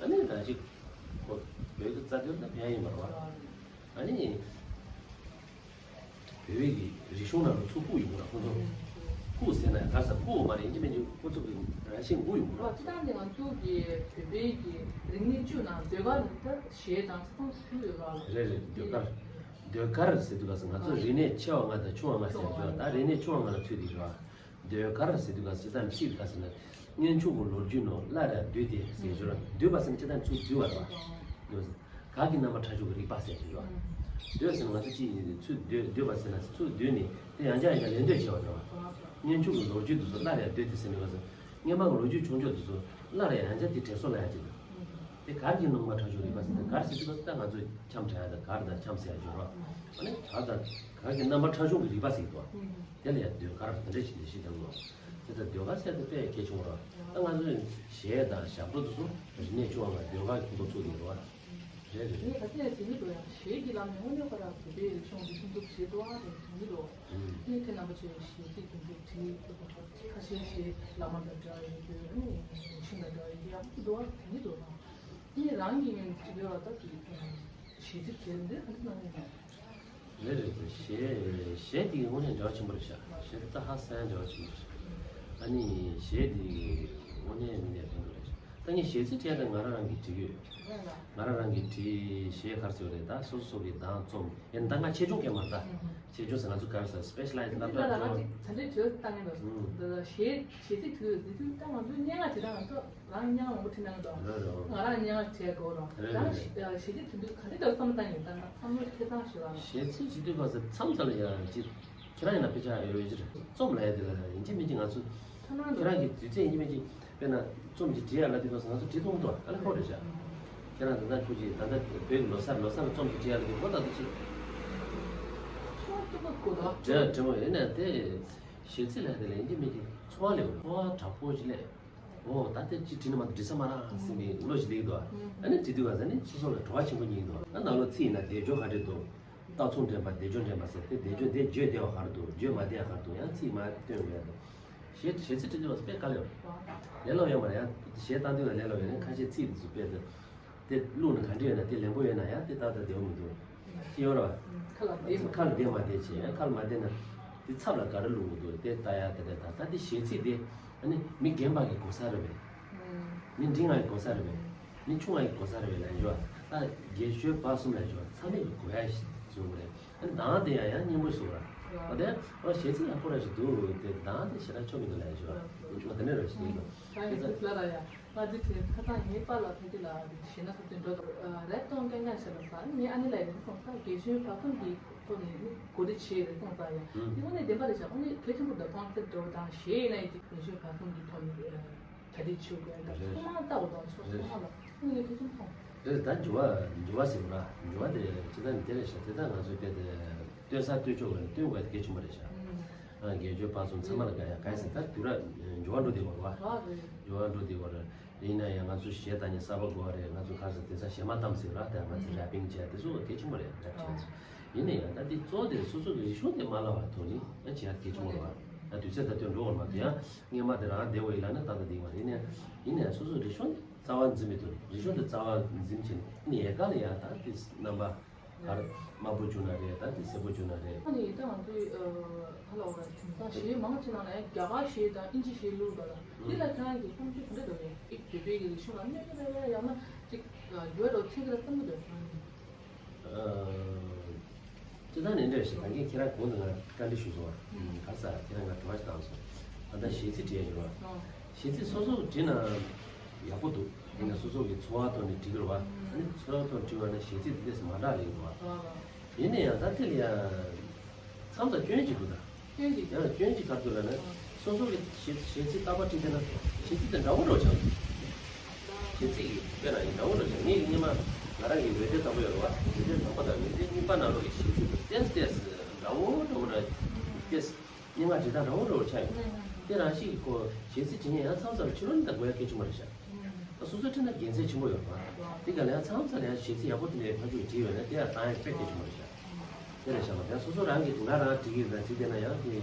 ཨ་ནི་རང་བཞིན་ཁོ་བོད་ཀྱི་རྩ་དོན་ད་ཕན་ཡིན་པ་རེད་པ། ཨ་ནི་ བོད་པའི་གི་རིག་གཞུང་ནང་ལ་ཚུར་བཀུག་ཡོང་གི་ར། ཁོ་ཚོ་བཀུག་ཟེར་ན་ག་ས་བཀུག་མ་རེད། ཡིན་གཅིག་མིན་གཅིག་ཁོ་ཚོ་གི་རང་བཞིན་བཀུག་ཡོང་གི་ར། ཨ་སྤྱིར་བཏང་ནས་ང་ཚོ་གི་བོད་པའི་གི་རིག་གནས་བཅུ་ནང་ཟློས་གར་ནི་ད་གཞས་དང་ཆ་ཚང་ཚུད་ཡོད་ར། རེད་རེད། ཟློས་གར། ཟློས་གར་ཟེར་དུས་ག་ས་ང་ཚོ་རིག་གནས་ཆེ་བ་ལྔ་དང་ཆུང་བ་ལྔ་ཟེར་ཡོད་ར། ད་རིག་གནས་ཆུང་བ་ལྔ་ལ་ཚུད་དེ་ཡོད་ར། ཟློས་གར་ཟེར་དུས་ག་ས་ད་ཚིག་ག་ས་ན་སྔོན་ཆད་ཀྱི་ལོ་རྒྱུས་ནང་སླར་ཡང་བསྡུས་ཏེ་ཟེར་ཡོད་ར། བསྡུས་པ་ཟེར་ན་སྤྱིར་བཏང་ཚུར་བསྡུས་པ་ར། གར་གྱི་རྣམ་པར་འཁྲབ་ཕྱོགས་ཀྱི་རིག་པ་ཟེར་གྱི་ཡོད། ཟློས་ཟེར་ན་ང་ཚོ་གཅིག་ཡིན་ཚུལ་ཟློས། ཟློས་པ་ཟེར་ན་ཚུལ་ཟློས་ནས་དེ་ཡང་བསྐྱར་ཡང་བསྐྱར་ལེན་འདོད་བྱེད་པ་རེད་བ། སྔོན་ཆད་ཀྱི་ལོ་རྒྱུས་དེ་ཚོ་སླར་ཡང་བསྡུས་ཏེ་ཟེར་ནས་བ་ཟེར། སྔོན་མ་གི་ལོ་རྒྱུས་བྱུང་ཕྱོགས་དེ་ཚོ་སླར་ཡང་ཡང་བསྐྱར་དེ་དྲན་གསོ་ལ་ཡང་བྱེད་དང་། དེ་གར་གྱི་རྣམ་པར་འཁྲབ་ཕྱོགས་རིག་པ་ཟེར་ཏེ་གར་ཟེར་དུས་ད་ང་ཚོས་འཆམ་འཁྲབ་ཡ་དང་གར་དང་འཆམ་ཟེར་ཡ་ཡོད་རེད་བ། ཨ་ནི་གར་དང་གར་གྱི་རྣམ་པར་འཁྲབ་ཕྱོགས་ཀྱི་རིག་པ་ཟེར་གྱི་འདུག་བ། དེ་ལ་ཡང་ཟློས་གར་དེ་འདྲ་ཞིག་འགྲེལ་བཤད་གཏང་གི་འདུག་བ། དེ་ལྟར་ཟློས་གར་ཟེར་དེ་དཔེ་གལ་ཆེན་པོ་རེད། ད་ང་ཚོས་གཞས་དང་ཞབས་བྲོ་དེ་ཚོ་རིག་གནས་ཆུང་བ་ལ་ཟློས་གར་གྱི་ཁོངས་གཏོགས་ཚུད་ཀྱི་རེད་བ། རེད་རེད་རེད། ངས་ད་ལྟའི་དེ་ཉིད་དུ་ཡང་གཞས་ཀྱི་ལམ་ནས་དངོས་གནས་ཁོ་རང་བོད་པའི་རིག་གཞུང་འཛིན་སྐྱོང་བྱེད་འདུག་ཨ་རེད། དེ་ཉིད་དུ་ངས་དེ་རྣམ་པ་ཚོས་གཞས་ཚིག་དེ་ཚོ་བྲིས་ཁ་ཤས་གཞས་བླ་མ་དང་འདྲ་ཡོད་དུས་ཨ་ནི་ཤིང་དང་འདྲ་ཡོད་ཡག་པོ་འདུག་ཨ། དེ་ཉིད་དུ་རང་ངས་རང་གིས་ངས་བྲིས་པའི་བར་དག་གི་གཞས་ཚིག་དེ་འདི་ཨ་ནི་གནང་གི་ཡིན། རེད་རེད་རེད། གཞས་གཞས་འདི་དངོས་གནས་འབྲེལ་བ་ཆེན་པོ་རེད་ཤག་གཞས་འདི་ད་ཧ་སང་འབྲེལ་བ་ཆེན་པོ་རེད་ཤག་ཨ་ནི་གཞས་འདི་དངོས་གནས་མི་ནས་ཕན་ཐོགས་རེད་ཤག་ད་ངས་གཞས་ཚིག་བྲིས་ཡ་ད་ང་རང་རང་གིས་བྲིས་ཡོད། ང་རང་རང་གིས་བྲིས། གཞས་ག་རེ་ཟེར་དགོས་རེད། ད་སོ་སོ་སོ་གི་གདངས་རྩོམ་ཡིན་ད་ང་ཆེ་ཆུང་གས་མ་རེད་ད། ཆེ་ཆུང་ཟེར་ང་ཚོ་ག་རེ་ཟེར་སི་པེ་ཤ་ལའི་ཛི་ལབ་ད་ད་ལྟ་ད་ལྟ་ད་ལྟ་བྱས་ད་ང་ཚོ་གཞས་གཞས་ཚིག་དུས་དུས་དུས་ད་ང་ཚོ་སྙན་ངག་བྲིས་ད་ང་ཚོ། རང་སྙན་ངག་མང་པོ་བྲིས་གནང་གི་འདུག་རེད་རེད། ང་རང་སྙན་ངག་བྲིས་དགོས་རོགས། རེད་རང་རེད། གཞས་ཚིག་དེ་འདུག་ག་འདྲ་འདུག་བསམ་བློ་བཏང་ཡོད་ད་ང་བསམ་བློ་ཁེ་བཏང་ཞིག་ལ། གཞས་ཚིག་བྲིས་དུས་སྐབས་སུ་མཚམས་མཚམས་ལ་ཡང་ཅིག་ཁྱེད་རང་ཡིན་ན་དཔེ་ཆ་ཡོད་ཡོད་ཅིག་རྩོམ་ལ་ཡ་དེ་ལ་ཡིན་གཅིག་མིན་གཅིག་ང་ཚོ་ཐ་ན་ཁྱེད་རང་གི་དུས་ཚོད་ཡིན་གཅིག་མིན་གཅིག་དཔེར་ན་རྩོམ་ཅིག་བྲིས་ཡ་ལ་དུས་སྐབས་སུ་ང་ཚོ་བྲིས་ཐུབ་མི་འདུག་ཨ་ལ་ཁོ་རེད་བྱ། ཁྱེད་རང་ད་ལྟ་ཁུ་ཅིག་ད་ལྟ་བོད་ཀྱི་ལོ་གསར་ལོ་གསར་ལ་རྩོམ་ཅིག་བྲིས་ཡ་ལ་དུས་ཁོ་ད་དུ་ཅིག་ཁྱོད་སྟུག་པོ་དགོས་རོགས། བྲིས་བྲིས་མོ་ཡིན་ན་དེ་གཞས་ཚིག་ལ་དེ་ལ་ཡིན་གཅིག་མིན་གཅིག་ཚོར་བ་ལེན་ཚོར་བ་དྲག་པོ་ཅིག་ལས། ཨོ་ད་ལྟ་ཅིག་བྲིས་ན་མ་གཏོགས་འབྲི་ས་མ་རག་ཟེར་ནས་བློ་ཞིག་སླེབས་འདུག་ཨ་ནི་བྲིས་དུས་ག་ས་ནི་སོ་སོ་ལ་བྲོ་བ་ཆེན་པོ་རྙེད་འདུག་ཨ་ནང་ལོགས་ཚིག་ཡིན་ན་བཟླས་བརྗོད་ག་འདྲས་འདུག་རྟགས་མཚུངས་འདྲེན་པ་བཟླས་བརྗོད་འདྲེན་པ་ཟེར་དེ་བཟླས་བརྗོད་དེ་བརྗོད་བདེ་བ་ག་རེ་འདུག་བརྗོད་མ་བདེ་བ་ག་རེ་འདུག་ཡང་ཚིག་མ་སྟོན་དགོས་འདུག་གཞས་གཞས་ཚིག་བྲིས་དུས་དཔེ་དཀའ་ལས་ལས་སླ་ཡོད་མ་རེད། ཡང་གཞས་བཏང་དུས་ལ་ལས་སླ་ཡོད་ནས་ཁ་ཤས་ཚིག་དེ་ཚོ་དཔེ་དེ་དེ་བླུགས་ན་ག་འདྲས་ཡོད་ན་དེ་ལེན་པོ་ཡོད་ན་ཡང་དེ་ཏག་ཏག་བདེ་བོ་མི་འདུག་ཅི་ཡོད་ར་བ། ཁ་ལ་བདེ་མ་ཁ་ལ་བདེ་མ་བདེ་བྱས་ཡང་ཁ་ལ་མ་བདེ་ན་དེ་ཚབ་ལ་ག་རེ་བླུགས་དགོས་འདུག་དེ་ལྟ་ཡ་དེ་འདྲ་དང་ད་དེ་གཞས་ཚིག་དེ། ཨ་ནི་མི་རྒན་པ་གི་གོ་ས་རེད་པས། མི་འབྲིང་བ་གི་གོ་ས་རེད་པས། མི་ཆུང་བ་གི་གོ་ས་རེད་པས་ལབ་ཞུ་བ། ད་རྒན་གཞོན་བར་གསུམ་ལབ་ཞུ་བ་ཚང་མས་གི་གོ་ཡ་ཞིག་བཟོ་དགོས་རེད། ཨ་ནི་གདངས་དེ་ཡང་ཡང་སྙན་པོ་བཟོ་ར། འོ་དེ་འོ་གཞས་ཚིག་ཡག་པོ་ར་ཞིག་འདུག་དེ་གདངས་དེ་ཞེ་དྲག་ཆོ་མི་འདུག་ལབ་ཞུ་བ། འོ་དེ་ནས་ར་ཞིག་ཡིན་ནོ། ད་ཡིན་ཚུལ་ལ་ར་ཡ། ང་འདི་དེ་ཁ་སང་ངའི་པཱ་ལགས་ཕ་གི་ལ་ཞེ་ན་ཐུབ་བསྟན་འགྲོ་དང་རེད་གཏོང་སྐད་ངན་ཞེ་ན་ས་ངའི་ཨ་ནེ་ལ་ཡིན་སོང་ད་རྒན་གཞོན་བར་གསུམ་གྱི་ཐོག་ནས་ནི་གོ་སྒྲིག་བྱས་རེད་གཏོང་ད་ཡ་དེ་དངོས་གནས་བདེན་པ་རེད་ཤག་དངོས་གནས་གལ་ཆེན་པོ་འདུག་གཏོང་ཐེབས་འགྲོ་དང་གཞས་ཡིན་ན་ཡིན་དེ་རྒན་གཞོན་བར་གསུམ་གྱི་ཐོག་ནས་གྲ་སྒྲིག་བྱེད་དགོས་ད་ཚང་མ་ལྟ་དགོས་དང་ཕྱོགས་ཚང་མ་ལ་དངོས་གནས་གལ་ཆེན་པོ་མཐོང་། རེད་ད་འགྱུར་བ་འགྱུར་བ་ཟེར་བ་འགྱུར་བ་དེ་ཅི་ད་ནི་དེ་རེད་ཤག་དེ་ད་ང་ཚོས་དཔེ་དེ། སྟོན་ས་སྟོན་ཕྱོགས་ལ་སྟོན་དགོས་དེ་གལ་ཆེན་པོ་རེད་ཤག་ཨ་རྒན་གཞོན་བར་གསུམ་ཚང་མ་ལ་དགའ་ཡ་ག་ཡ་ཟེར་ད་དུས་རབས་འགྱུར་བ་འགྲོ་བསྡད་པ་རེད་བ། འགྱུར་བ་འགྲོ་བསྡད་པ་རེད། ཡིན་ན་ཡང་ང་ཚོ་གཞས་བཏང་ནས་གསར་པ་དགོས་པ་རེད། ང་ཚོ་ག་རེ་ཟེར་དེང་སང་གཞས་མ་བཏང་ཟེར་ར་དེ་ང་ཚོ་རེ་པིང་བྱས་དེ་ཚོ་གལ་ཆེན་པོ་རེད་རེབ་བྱས་ཚོ། ཡིན་ན་ཡང་ད་དེ་གཙོ་བོ་དེ་སོ་སོ་གི་རིག་གཞུང་དེ་མ་བརླག་པ་དོ་རིང་ཨ་བྱས་ཡ་གལ་ཆེན་པོ་རེད་བ། ད་དུས་ཚོད་ད་དུང་འགྲོ་བར་མ་དེ་ཡང་སྔོན་མ་དེ་རང་བདེ་བོ་ཡིན་ལ་ན་ད་ད་བདེ་བ་རེད་ནས་ཡིན་ན་ཡང་སོ་སོ་རིག་གཞུང་དེ་རྩ་བ་འཛིན་མི་ཐུབ་རེད། རིག་གཞུང་དེ་རྩ་བ་འཛིན་བྱས་ནས་ཡིན་ན་ཡལ་ག་ལ་ཡང་ད་དེ་རྣམ་པ། གར་དམར་པོ་བྱུང་ན་རེད་ད་དེ་སེར་པོ་བྱུང་ན་རེད། ཨ་ནི་ད་ང་ཚོའི་ཧ་ལ་འོ་ར་དེང་སང་གཞས་མང་ཆེ་ནང་ལ་ཡང་རྒྱ་གར་གཞས་དང་ཨིན་ཇི་གཞས་བླུགས་པ་ལ་འདི་ལ་ཁྱེད་རང་གི་བསམ་ཚུལ་ག་འདྲ་འདུག་རེད། ཨི་བོད་པའི་གི་རིག་གཞུང་ལ་གནོད་ཀྱི་རེད་པས་ཡང་ན་ཅིག་འགྱུར་བ་འགྲོ་ཚིག་གི་ལ་བསམ་གྱི་འདུག་ཨ་ཅི་ད་ནས་འདྲ་ཞིག་ད་གིན་ཁྱེད་རང་གོང་དུ་ང་བཀའ་འདྲི་ཞུས་སོང་བ། ག་ས་ཁྱེད་རང་ང་དྲི་བ་ཞིག་བཏང་སོང་། ད་ལྟ་གཞས་ཚིག་བྲིས་ཡ་ཡོད་བ། གཞས་ཚིག་སོ་སོ་བྲིས་ན་ཡག་པོ་འདུག་ཡིན་ན་སོ་སོ་གི་ཚོར་བ་ཐོག་ནས་བྲིས་དགོས་བ། ཨ་ནི་ཚོར་བ་ཐོག་བྲིས་པ་ན་གཞས་ཚིག་འདི་འདྲས་མ་འདྲ་ལེགས་འདུག་བ། ཡིན་ན་ཡང་ད་དེ་ལ་ཡང་མཚམས་དང་སྐྱོན་ཅིག་འདུག་ད། སྐྱོན་ཅིག་ཡང་སྐྱོན་ཅིག་ག་རེ་འདུག་ལབ་ན་སོ་སོ་གི་གཞས་གཞས་ཚིག་རྟག་པར་བྲིས་བསྡད་ན་གཞས་ཚིག་དེ་འདྲ་བོ་འདྲ་བོ་ཆགས་འདུག་གཞས་ཚིག་གི་དཔེ་ན་ཡང་འདྲ་བོ་འདྲ་བོ་ཆགས། ངས་སྔོན་མ་ང་རང་གི་འོད་སྡེར་དང་པོ་ཡོད་རེད་བ། འོད་སྡེར་དང་པོ་དང་འོད་སྡེར་གཉིས་པ་ནང་ལོགས་ཀྱི་གཞས་ཚིག་དེ་ཏོག་ཙམ་ཏོག་ཙམ་འདྲ་བོ་འདྲ་བོ་འདྲ་ཏོག་ཙམ། སྙན་ངག་འབྲི་སྟངས་འདྲ་བོ་འདྲ་བོ་ཆགས་ཡོད། དེ་རང་བཞིན་གྱི་སྐོར་གཞས་ཚིག་འབྲི་མཁན་ཡང་མཚམས་མཚམས་ཕྱི་ལོགས་ནས་ད་དགོས་ཡ་གལ་ཆེན་པོ་རེད་ཤག་ད་སོ་སོའི་འཁྲིས་ན་དགེ་མཚན་ཆེན་པོ་ཡོད་རེད་བ། དེ་ག་ལ་ཡང་མཚམས་མཚམས་ལ་ཡང་གཞས་ཚིག་ཡག་པོ་དེ་འདྲའི་ཕར་ཚུར་བྲིས་ཡོད་ན་དེ་ཡང་བཏང་ཡ་དཔེ་གལ་ཆེན་པོ་རེད་ཤག་དེ་རེད་ཤག་མ་དེ་སོ་སོ་རང་གིས་ང་རང་བྲིས་ཀྱི་ཡོད་ན་བྲིས་བསྡད་ན་ཡང་དེ་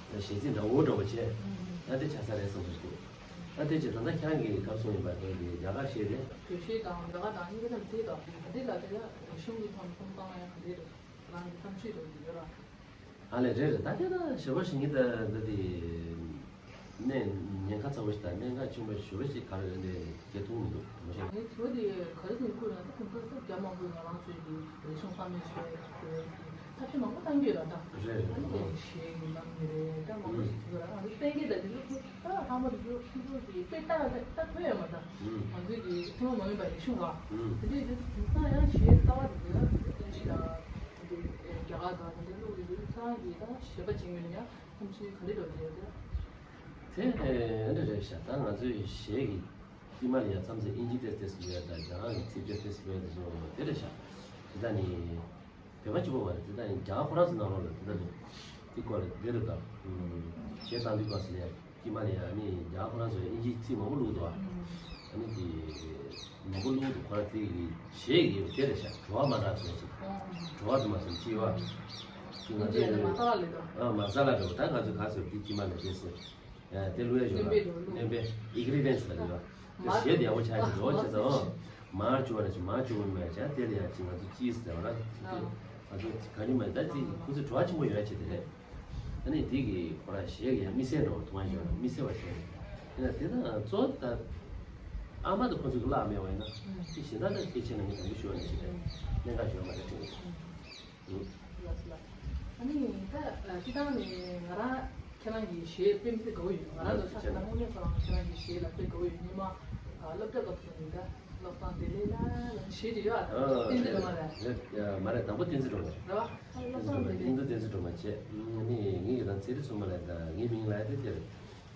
གཞས་ཚིག་འདྲ་བོ་འདྲ་བོ་བྱས་ཡང་དེ་ཆགས་ས་རེད་བསམ་བསམ་ཞིག་འདུག་ད་དེ་ཅི་ད་ལྟ་ཁྱེད་རང་གིས་ག་རེ་གསུངས་ཡིན་པ་དེ་གི་རྒྱ་གར་གཞས་རེད། བོད་གཞས་དང་རྒྱ་གར་དང་གཉིས་ཀ་ནང་བྲིས་དང་དེ་ལ་དེ་ལ་གཞུང་གི་ཐོག་ནས་གསུང་སྟངས་ཡང་ག་འདྲས་རེད། རང་གི་བསམ་ཚུལ་རེད་ཡོད་ར། ཨ་ལས་རེད་རེད། ད་དེ་ད་ཞེ་པོ་ཞིག་ངེད་ད་ད་དེ་གནས་ཉེན་ཁ་ཚ་བོ་ཞིག་དང་གནད་འགག་ཆེན་པོ་ཞེ་པོ་ཞིག་ག་རེ་རེད་འདྲ་སྐྱེ་ཐུབ་མི་འདུག་དེ་མོ་ཞིག་ངའི་དྲི་བ་དེ་ག་རེ་ཟེར་ཁུལ་ན་ད་དེང་སང་ས་རྒྱ་མང་པོས་ང་རང་ཚོའི་གི་རིག་གཞུང་རྩ་མེད་བཟོ་ཡ་གི་ཐབས་ཤེས་མང་པོ་བཏང་གི་ཡོད་ལ། ད་རེད་རེད། ཨ་ནི་དེ་གཞས་ཀྱི་རྣམ་ངེས་རེད། ད་མང་པོ་ཞིག་བྲིས་ཡོད་ལ། ང་ཚོ་གཏན་འཁེལ་ད་དེ་ཚོ་ད་ལྷག་མ་དེ་ཚོ་ཁོང་ཚོ་གི་དཔེ་ལྟ་ལ་ལྟ་ཐུབ་ཡོད་མ་ད། ང་ཚོའི་གི་ཐུན་མོང་མ་ཡིན་པ་རིག་གཞུང་ག་དེ་འདྲའི་དེ་ཚོ་དེང་སང་ཡང་གཞས་རྩ་བ་དེ་ཚོ་ཡང་དེ་ཚོ་ཨ་ནི་ཞིག་ལ། འདི་རྒྱ་གར་དང་འདི་ལུགས་ཡིན་དུས་ཚང་གི་ད་གཞས་པ་བྱེད་མི་ནི་ཡང་ཁོང་ཚོའི་ག་འདྲ་འགྲོ་གི་ཡོད་དེ། དེ་ཨེ་འདྲ་རེད་ཤག་ད་ང་ཚོའི་གཞས་ཀྱི་དཀྱིལ་མ་ལ་ཡ་མཚམས་སེ་ཨིན་ཇི་ཏེས་ཏེས་ལོས་ཡ་དང་རྒྱ་གར་གྱི་ཚིག་ཏེས་ཏེས་ལོས་ཡ་དེ་ཚོ་དེ་རེད་ཤག་དེ་ད་ནི་བོད་པ་གཅིག་པོ་མ་རེད། དེ་ད་ནི་རྒྱ་གར་ཁོ་རང་ཚོ་ནང་ལོགས་ལ་དེ་ད་ནི་དེ་སྐོར་ལ་དེ་རེད་ད། གཞས་བཏང་དུས་སྐབས་སུ་ལ་ཡ། དཀྱིལ་མ་ལ་ཡ་ཨ་ནི་རྒྱ་གར་ཁོ་རང་ཚོས་དབྱིན་ཇིའི་ཚིག་མང་པོ་བླུགས་འདུག་ཨ། ཨ་ནི་དེ་མང་པོ་བླུགས་འདུག་ཁོ་རང་ཚོའི་གི་གཞས་ཀྱི་དེ་རེད་ཤག་བྲོ་བ་མ་འདྲ་སོང་ཞིག་བྲོ་བ་དུ་མ་སོང་ཅི་བ། དེ་ང་ཚོས་ཨ་མ་ས་ལ་ལེ་དོ། ཨ་མ་ས་ལ་འགྲོ་ད་ང་ཚོས་ག་ཚོད་དེ་དཀྱིལ་མ་ལ་དེ་སེ་དེ་བླུགས་ཡ་ཞོར་ལ་སྣོན་པའི་ཨིག་རི་ཌེན་སི་ལ་དེ་བ་དེ་གཞས་དེ་ཡག་པོ་ཆགས་ཤིག་འགྲོ་བ་ཆེ་ཚ་ཨ། མར་བཅུག་པ་ནས་ཅི་མར་བཅུག་པ་མ་ཡ་ཆ་དེ་ལ་ཡ་ཅི་ང་ཚོ་ཅི་ཟེར་བ་ར་ང་ཚོ་ག་རེ་མ་ད་ཅི་ཁོ་ཚོས་བྲོ་བ་ཆེན་པོ་ཡོད་ཡ་ཆེ་དེ་རེད། ཨ་ནི་དེ་གི་ཁོ་རང་གཞས་ཀྱི་ཡང་དམིགས་བསལ་འགྲོ་བ་མཐོང་ཡ་ཞོར་ལ་དམིགས་བསལ་བ་ཆེ་རེད། ཡིན་ན་དེ་ན་གཙོ་བོ་ད་ཨ་མ་དང་ཁོ་ཚོ་གི་བརླག་མེད་པ་ཡིན་ན་ཅི་གཞན་དག་ད་གལ་ཆེ་ན་ངས་དང་པོ་ཞུ་བ་ནས་ཞིག་རེད། གནད་འགག་ཞུ་བ་མ་རེད་དྲན་གི་འདུག་ལགས་སོ་ལགས། ཨ་ནི་ད་སྤྱི་བཏང་ནས་ང་རང་ཁྱེད་རང་གི་གཞས་དཔེ་མི་སྲིད་དགའ་བོ་ཡོད། ང་རང་ཚོ་ས་ཆ་ནང་དངོས་གནས་ཁོ་རང་ཁྱེད་རང་གི་གཞས་ལ་དཔེ་དགའ་བོ་ཡོད། སྔོན་མ་སློབ་གྲྭ་སྐབས་སུ་ནས་ད་བློ་བཟང་བདེ་ལེགས་ལ་ལ་གཞས་དེ་ཡོད་ཨ། བསྟན་འཛིན་སྒྲོལ་མ་རེད། རེད་མ་རེད། དང་པོ་བསྟན་འཛིན་སྒྲོལ་མ་རེད། རེད་བ། བསྟན་འཛིན་སྒྲོལ་མ་རེད། སྙིང་སྡུག་བསྟན་འཛིན་སྒྲོལ་མ་བྱས། ཨ་ནི་ངེད་ཀྱི་རང་ཚེ་རིང་མཚོ་མོ་ལ་ད་ངའི་མིང་ལ་ཡ་དེ་དེར།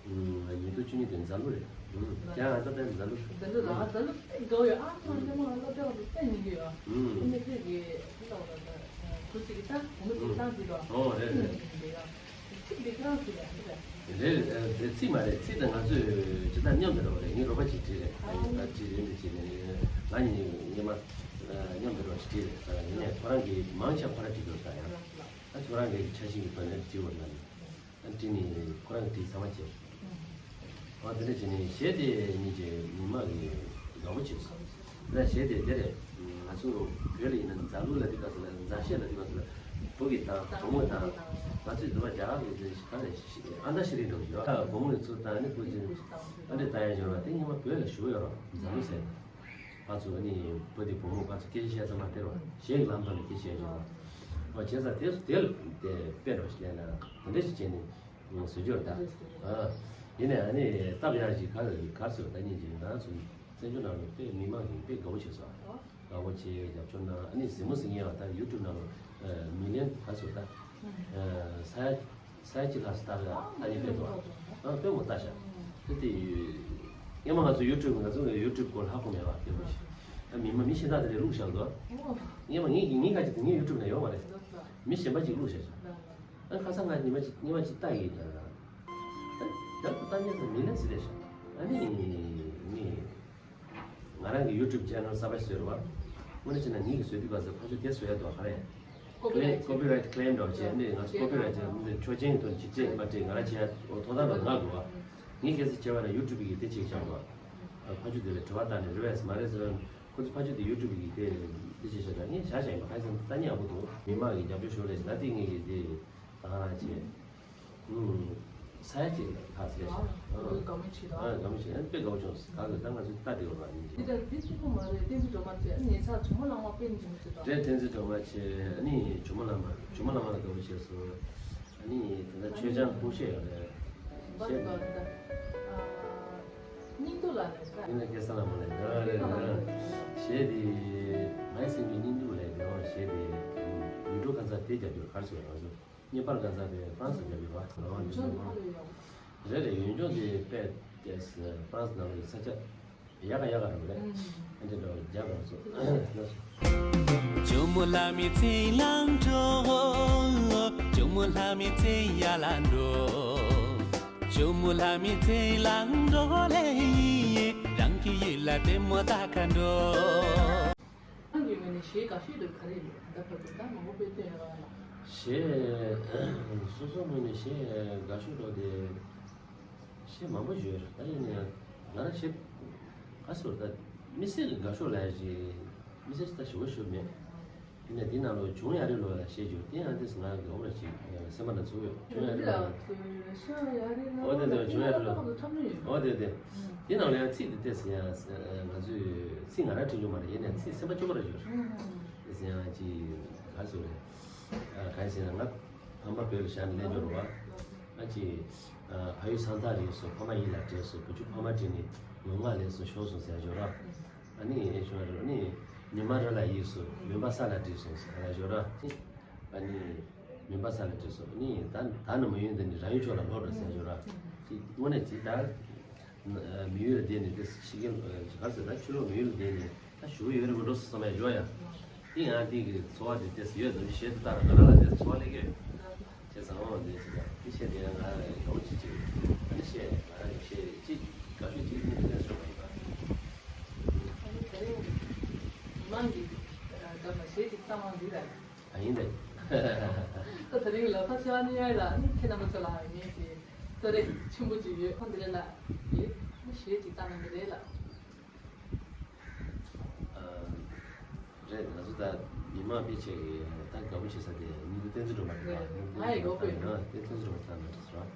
ཉིས་སྟོང་བཅུ་གཉིས་དེ་མཛའ་གླུ་རེད། ཁྱེད་རང་ད་ལྟ་མཛའ་གླུ། མཛའ་གླུ་ར་མཛའ་གླུ་དགའ་བོ་ཡོད་ཨ། ཁོང་ཚོ་མ་སློབ་གྲྭ་བ་དེ་ལྟ་ཉན་གི་ཡོད་ཨ། ཁོ་མི་ཚེ་གི་ལོག་ལ་ད་ཁུ་ཚིག་གི་ད་ཁོ་མི་ཚེ་ཏང་དེ་དོ། ཨོ་རེད་རེད། ཚིག་འདི་ཁྱེད་རང་ཚོ་ལ་ཧ་ལས། རེད་རེད། ཚིག་མ་རེད། ཚིག་དང་ང་ཚོས་ཇི་ལྟར་མཉམ་དུ་འགྲོ་བ་རེད། ངའི་རོགས་པ་ཅིག་བྲིས་རེད། ད་ཅི་རེད་འདི་བྱས་ནས་ང་གཉིས་སྔོན་མ་མཉམ་དུ་འགྲོ་བ་ཅིག་བྲིས་རེད། ད་ཡིན་ནའི་ཁོ་རང་གིས་མང་ཆེ་ཁོ་རང་བྲིས་འདུག་ད་ཡང་ད་ཁྱོད་རང་གི་ཆ་ཤས་ཀྱི་ཐོག་ནས་བྲིས་འོ་ན་ནི། ཨ་བྲིས་ནས་ཁོ་རང་གིས་བྲིས་ཚང་མ་བྱས། ཨ་དེ་འདྲ་བྱས་ནས་གཞས་དེ་གཉིས་ཀྱིས་མི་མང་གི་དགའ་པོ་བྱས་སོང་། ད་གཞས་དེ་དེ་རེད། ང་ཚོ་བོད་ལ་ཡིན་ན་མཛའ་གླུ་ལ་དེ་ག་ཚོད་ལ་མཛའ་གཞས་ལ་དེ་ག་ཚོད་ལ་བུ་གི་དང་བུ་མོ་དང་ང་ཚོའི་འདི་པ་རྒྱ་གར་གི་ག་ནས་ཨ་མདའ་ཤེས་རིག་འགྲོ་གི་ཡོད། ད་བུ་མོ་གི་ཚུལ་དང་ནི་བུ་གཅིག་ཨ་འདྲས་ལྟ་ཡ་འབྱོར་བ་དེ་སྔོན་མ་བོད་ལ་བཞུགས་ཡོད་རེད། མཛའ་གླུ་ཟེར། ང་ཚོ་ཨ་ནི་བུ་དེ་བུ་མོ་ང་ཚོ་སྐད་ཆ་བཤད་ཙམ་པ་དེ་རེད་བ། གཞས་ཀྱི་ལམ་ཐོག་ནས་སྐད་ཆ་བཤད་ཡ་འབྱོར་བ། བྱས་ཙང་དེ་དེ་ལ་དེ་དཔེ་འདྲ་བ་ཞིག་ལེན་ན་དེ་འདྲ་ཞིག་བྱས་ནས། བཟོ་རྒྱུར་ད། ཨ། ཡིན་ནའི་ཨ་ནི་སྟབས་ཡག་ཅིག་ག་རེ་ག་རེ་ཟེར་ད་ཉིན་ཅིག་ང་རང་ཚོ་བཙན་བྱོལ་ནང་ལ་དཔེ་མི་མང་གིས་དཔེ་དགའ་བོ་བྱས་སོང་། དགའ་བོ་བྱས་རྒྱབ་སྐྱོར་གནང་། ཨ་ནི་གཟིགས་མོ་གཟིགས་མཁན་ཡང་ད་ཡུ་ཊུབ་ནང་ལ་མི་ལི་ཡོན་ག་རེ་ཟེར་ད། ས་ཡ་ས་ཡ་གཅིག་ལྷག་ཙམ་ལྟ་རེད། ད་ནི་དཔེ་འདུག་ཨ་དཔེ་མོ་ལྟ་ཤག་དེ་དེ་སྔོན་མ་ང་ཚོ་ཡུ་ཊུབ་ང་ཚོ་ཡུ་ཊུབ་སྐོར་ཧ་གོ་མེད་པ་དཔེ་མོ་ཞིག་ད་མི་མ་མི་གཞན་དག་དེ་འདྲས་བླུགས་བཞག་འདུག་སྔོན་མ་ངས་ངས་ག་ཅིག་དེ་ངའི་ཡུ་ཊུབ་ནང་ཡོད་མ་རེད། མི་གཞན་པ་ཅིག་བླུགས་བཞག་ཤག་ཨ་ཁ་སང་ང་ཉི་མ་གཅིག་ཉི་མ་གཅིག་ལྟ་ཡིན་ད། ད་ད་ལྟ་ཉལ་ས་མི་ལན་ཟི་རེད་ཤག་ཨ་ནི་ནི་ང་རང་གི་ཡུ་ཊུབ་ཆེ་ནལ་གསར་པ་ཞིག་བཟོས་རེད་བ། དངོས་གནས་བྱས་ན་ངེད་ཀྱི་བཟོས་དུས་ག་ཚོད་ཕར་ཕྱོགས་དེ་བཟོ་ཡ་འདུག་ག་རེ། ཀོ་པི་རའེ་ཊི་ཀོ་པི་རའེ་ཊི་ཀི་ལེམ་འདྲ་བོ་བྱས་ནས་ང་ཚོ་ཀོ་པི་རའེ་ཊི་ཆོག་མཆན་གྱི་ཐོག་ནས་ཅིག་སྤྲད་མ་སྤྲད་ང་རང་བྱས་ཡ་ཐོབ་ཐང་ལ་ང་དགོས་བ། ངས་གལ་སྲིད་བྱས་པ་ན་ཡུ་ཊུབ་ཀྱི་དེ་ཅིག་བཞག་འདུག་ཕར་ཕྱོགས་དེ་ལ་དྲི་བ་བཏང་ནས་རེ་བས་མ་རེད་ཟེར་ན་ཁོ་ཚོ་ཕར་ཕྱོགས་དེ་ཡུ་ཊུབ་ཀྱི་དེ་དེ་ཅིག་བཞག་ད་ངས་བཞག་བཞག་ཡིན་པ་ཧ་ཅང་ལྟ་ཉན་ཡག་པོ་འདུག་མི་མང་གི་རྒྱབ་སྐྱོར་ཞུ་ལས་ད་དེ་ངས་ཀྱི་དེ། ད་ག་རང་བྱས། ཨུམ། ས་ཡ་གཅིག་ལ་ཁག་ཚད་ཤག་ཨ། དགའ་མོ་བྱེད་དང་། ཨ་དགའ་མོ་བྱེད། ཨ་དཔེ་དགའ་པོ་བྱུང་། ག་གི་ད་ང་ཚོ་ལྟ་བདེ་བ་རང་ཡིན། འདི་ལྟར་འདི་གཅིག་པོ་མ་རེད། བསྟན་འཛིན་སྒྲོལ་མ་བྱས། ཨ་ཉེ་ཆར་ཇོ་མོ་གླང་མ་དཔེ་འཇིམ་བྱེད་དང་། རེད། བསྟན་འཛིན་སྒྲོལ་མ་བྱས། ཨ་ནི་ཇོ་མོ་གླང་མ། ཇོ་མོ་གླང་མ་ལ་དགའ་པོ་བྱས་སོང་། ཨ་ནི་དེ་འདྲ་ཆོས་འཆང་སྐུ་གཤེགས་ཡོད་རེད། བཤད་འདུག་སྙིང་སྡུག་ལ་རེད་ད། ཡིན་ན་སྐལ་བཟང་ལ་མ་ལས་ད་རེད་ད། གཞས་དེ་མའི་སེམས་ཀྱི་སྙིང་སྡུག་ལས་བདེ་བ་གཞས་དེ་ཡུལ་གྲུ་གང་ཚ་དེ་རྒྱབ་ཡོད་གར་སོང་ཡོད་ང་ཚོ། གཉིས་པར་ག་ཚ་པའི་ཧྥ་རན་སི་རྒྱབ་ཡོད་པ། ཡོན་ལྗོངས་དེ་ཧ་ལས་ཡག་རེད་རེད། ཡོན་ལྗོངས་དེ་དཔེ་ཧྥ་རན་སི་ནང་གི་ས་ཆ་ཡག་ག་ཡག་ག་རེད་རེད། ཨ་འདི་འདྲ་རྒྱ་གར་ཚོ། ཇོ་མོ་ལྷ་མོའི་ཚེ་ལང་འགྲོ། ཇོ་མོ་ལྷ་མོའི་ཚེ་ཡར་ལ་འགྲོ། ཇོ་མོ་ལྷ་མོའི་ཚེ་ལང་འགྲོ་ལེ། རང་གི་ཡུལ་ལ་ལྟད་མོ་ལྟ་ག་འགྲོ། རང་གི་ངོས་ནས་གཞས་དགའ་ཤོས་དེ་ག་རེ་རེད། ད་བར་དུ་ད་མང་པོ་དཔེ་བཏོན་ཡོད་རེད་ལ། གཞས་སོ་སོ་ངོས་ནས་གཞས་དགའ་ཤོས་འགྲོ་དེ་གཞས་མང་པོ་ཡོད་རེད། ད་ཡིན་ནའང་ང་རང་གཞས་ག་ཟེར་ད་དམིགས་བསལ་གྱི་དགའ་ཤོས་ལབ་ཡ་ཞིག་དམིགས་བསལ་ཞིག་ད་ཞེ་པོ་ཞིག་མེད། ནས་དེ་ནང་ལོགས་བྱུང་ཡ་རེད་ལོ་ལ་བཤད་རྒྱུ་དེ་ཡང་དེ་སྔ་གི་འོ་ར་ཅིག་སེམས་པ་ན་ཚུགས་ཡོད། བྱུང་ཡ་རེད་ལོ་ལ། འོ་དེ་དེ་བྱུང་ཡ་རེད་ལོ། འོ་དེ་དེ། དེ་ནང་ལ་ཡང་ཚིག་དེ་ཏོག་ཙམ་ཡང་ང་ཚོས་ཚིག་ང་རང་བྲིས་རྒྱུ་མ་རེད། ཡིན་ནའི་ཚིག་སེམས་པ་སྐྱོ་པོ་རེ་ཡོད། ཏོག་ཙམ་ཡང་ཅིག་ག་རེ་ཟེར་རེད། ག་རེ་ཟེར་ན་ང་ཕ་མ་བོད་ལ་བཞག་ནས་སླེབས་རྒྱུ་རེད་བ། ཨ་ཅིག་ཕ་ཡུལ་ས་མཐའ་རེད་སོ། ཕ་མ་ཡིད་ལ་དྲན་སོ། བུ་ཆུང་ཕ་མ་དྲན་ནས་ངུ་ངག་ལས་སོ་ཤོར་སོང་ཟེར་རྒྱུ་རེད་བ། ཨ་ནི་ཨེ་ཤོ་ར་ནི་ཉི་མ་རེ་ལ་ཡིས་སུ་མུན་པ་ས་ལ་བྲིས་སོང་ཟེར་ར་ཞོ་ར། ཨ་ནི་མུན་པ་ས་ལ་བྲིས་སོང་ནི་ད་ད་ནི་མི་ཡོང་དེ་ནི་རང་ཡུལ་ཕྱོགས་ལ་ལོག་འགྲོ་ཟེར་ཞོ་ར། ཅི་དངོས་གནས་ཅི་ད་མི་ཡུལ་ལ་བསྡད་ནས་དེ་ཤི་གི་ག་ཟེར་ད་ཕྱི་ལོགས་མི་ཡུལ་ལ་བསྡད་ནས་ད་ཞུ་གི་ཡོད་རེད་མི་འགྲོ་སོང་བསམ་ཡ་ཞོ་ཡ། དེ་ཡང་དེ་གི་འཚོ་བ་དེ་ཏེ་ཡོད་དམ་ཞེས་དུ་ལྟར་ང་རང་ལ་དེ་འཚོ་བ་ལས་ཀྱི་ཡོད། བྱས་ཙང་འོ་འདི་ཞིག་ཡང་འདི་བཤད་དེ་ཡང་ང་རང་ཡང་གོ་ཅི་ཅི་འདི་བཤད་ང་རང་ཡང་བཤད་ཅི་དགའ་ཤོས་ཅི་ནི་འདི་ལས་སོང་བ་ཡིན་པ། ཨ་ནི་ད་རེས་མི་མང་གི་འདབ་ལ་གཞས་ཅིག་བཏང་བ་འདི་རེད། ཨ་ཡིན་ད། ད་ད་རིང་ལ་ཕ་ཆེ་བ་ནི་ཡོད་ལ་ཨ་ནི་ཁྱེད་རྣམ་པ་ཚོ་ལ་ངས་ཀྱི་གསོལ་རས་ཆེན་པོ་ཅིག་ཡོད། ཁོང་འདི་རེད་ལ་ཡིན་གཞས་ཅིག་བཏང་གནང་གི་རེད་ལ། རེད། ང་ཚོ་ད་མི་མང་ཕལ་ཆེར་གྱིས་ད་དགའ་པོ་བྱེད་ས་དེ་སྙིང་རྡུལ་བསྟན་འཛིན་སྒྲོལ་མ་རེད་པ། རེད། སྙིང་རྡུལ་ང་ཡི་བསྟན་འཛིན་སྒྲོལ་མ་ཡིན་ན་དེ་བསྟན་འཛིན་སྒྲོལ་མ་ཚང་མ་འགྲིག་སོང་།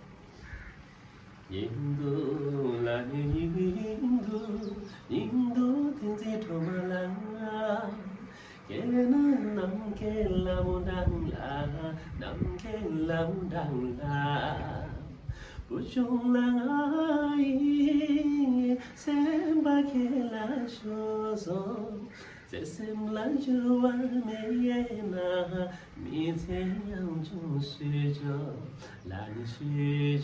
སྙིང་རྡུལ་ལ་ནི་སྙིང་རྡུལ། སྙིང་རྡུལ་བསྟན་འཛིན་སྒྲོལ་མ་ལ། ཁྱེད་ནི་ནམ་མཁའི་ལྷ་མོ་འདྲ་ལ། ནམ་མཁའི་ལྷ་མོ་འདྲ་ལ། བུ་ཆུང་ལ་ང་ཡི་སེམས་པ་ཁྱེད་ལ་ཞུགས་སོང་། བརྩེ་སེམས་ལ་འགྱུར་བ་མེད་ན། མི་ཚེ་ཡང་ཅུང་ཞུ་ཆོག་ལ་ནི་ཞུ་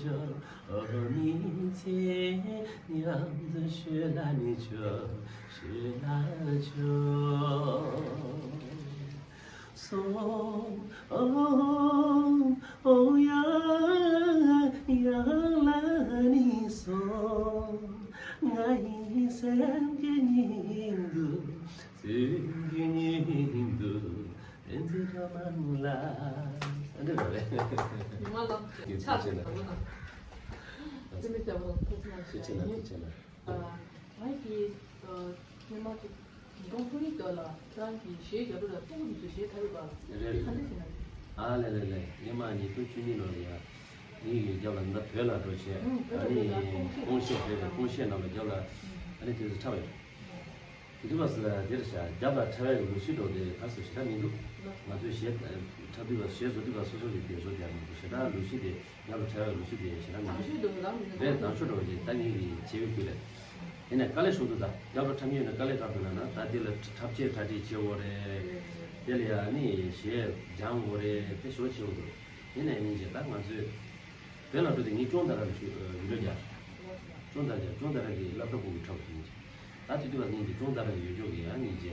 ཆོག་ཨོ་མི་ཚེ་མཉམ་དུ་ཞུ་ལ་ནི་ཆོག་ཞུ་ལ་ཆོག་སོང་། ཨོ་ཨོ་ཡ་ཡ་ལ་ནི་སོང་། ང་ཡི་སེམས་ཀྱི་སྙིང་རྡུལ། སེམས་ཀྱི་སྙིང་རྡུལ། བསྟན་འཛིན་སྒྲོལ་མ་ལ། ཨ་འདྲ་རེད། ཉི་མ་ལགས་ཕྱག་ཕྱི་ཕྱི་ན། ཕྱི་ན། ཕྱི་ཕྱི་ན་ཕྱི་ཕྱི་ན། ང་གིས་སྔོན་མ་དེ་ཉིས་སྟོང་བཅུ་གཉིས་སྐབས་ལ་ཁྱེད་རང་གིས་གཞས་རྒྱབ་རོགས་ལ་སྤུ་གུ་དེ་ཚོ་གཞས་འཁྲབ་ཡོད་པ། རེད། དེ་ག་འདྲ་ཞིག་ན། ཨ་ལེ་ལེ་ལེ། སྔོན་མ་ཉིས་སྟོང་བཅུ་གཉིས་ལོ་ལ་ཡ། ངེད་ཀྱི་རྒྱབ་ལ་འདི་བོད་ལ་འགྲོ་བྱས། ཨ་ནི་ཀོང་གཞས་བོད་པའི་ཀོང་གཞས་རྣམས་ལ་རྒྱབ་ལ་ཨ་ནི་དེ་ཚོ་འཁྲབ་ཡོད། དེ་དུས་བ་སི་ལ་དེར་བྱ་རྒྱབ་ལ་འཁྲབ་ཡག་གི་ལུགས་སྲོལ་འགྲོ་དེ་ག་སོ་ཞེ་དྲག་མི་འདུག་ང་ཚོས་གཞས་འཁྲབ་དུས་བ་གཞས་བཟོ་དུས་བ་སོ་སོ་གི་དེ་བཟོ་རྒྱག་མི་འདུག་ཞེ་དྲག་ལུགས་སྲོལ་དེ་རྒྱབ་ལ་འཁྲབ་ཡག་ལུགས་སྲོལ་དེ་ཞེ་དྲག་མི་འདུག་རེད། དང་ཆོས་འགྲོ་བ་ཅིག་ད་ངེད་ཀྱི་བྱེད་པའི་ཁུལ་ལས། དེ་ནས་དཀའ་ལས་ཞུགས་འདུག་ད་རྒྱབ་ལ་འཁྲབ་མཁན་ཡོད་ན་དཀའ་ལས་རག་འདུག་ལ་ན་ད་དེ་ལ་འཁྲབ་ཆས་གྲ་སྒྲིག་བྱེད་དགོས་རེད། དེ་ལ་ཡ་ནི་གཞས་སྦྱང་དགོས་རེད། དེ་ཞོ་བྱེད་དགོས་འདུག་དེ་ནས་ཡིན་ཅེ་ད་ང་ཚོས་བོད་ལ་འགྲོ་དེ་ངས་ཅོང་ཏ་ར་ལ་ཞུ་ཡུ་རོ་རྒྱ། ཅོང་ཏ་ར་རྒྱ་ཅོང་ཏ་ར་གི་སློབ་གྲྭ་སྤུ་གུ་འཁྲབ་ཀྱི་ཡིན་ཅེ། ད་དེ་དུས་བ་ངས་ཀྱི་ཅོང་ཏ་ར་གི་ཡོད་ཅོག་གི་ཡང་ངས་ཅེ་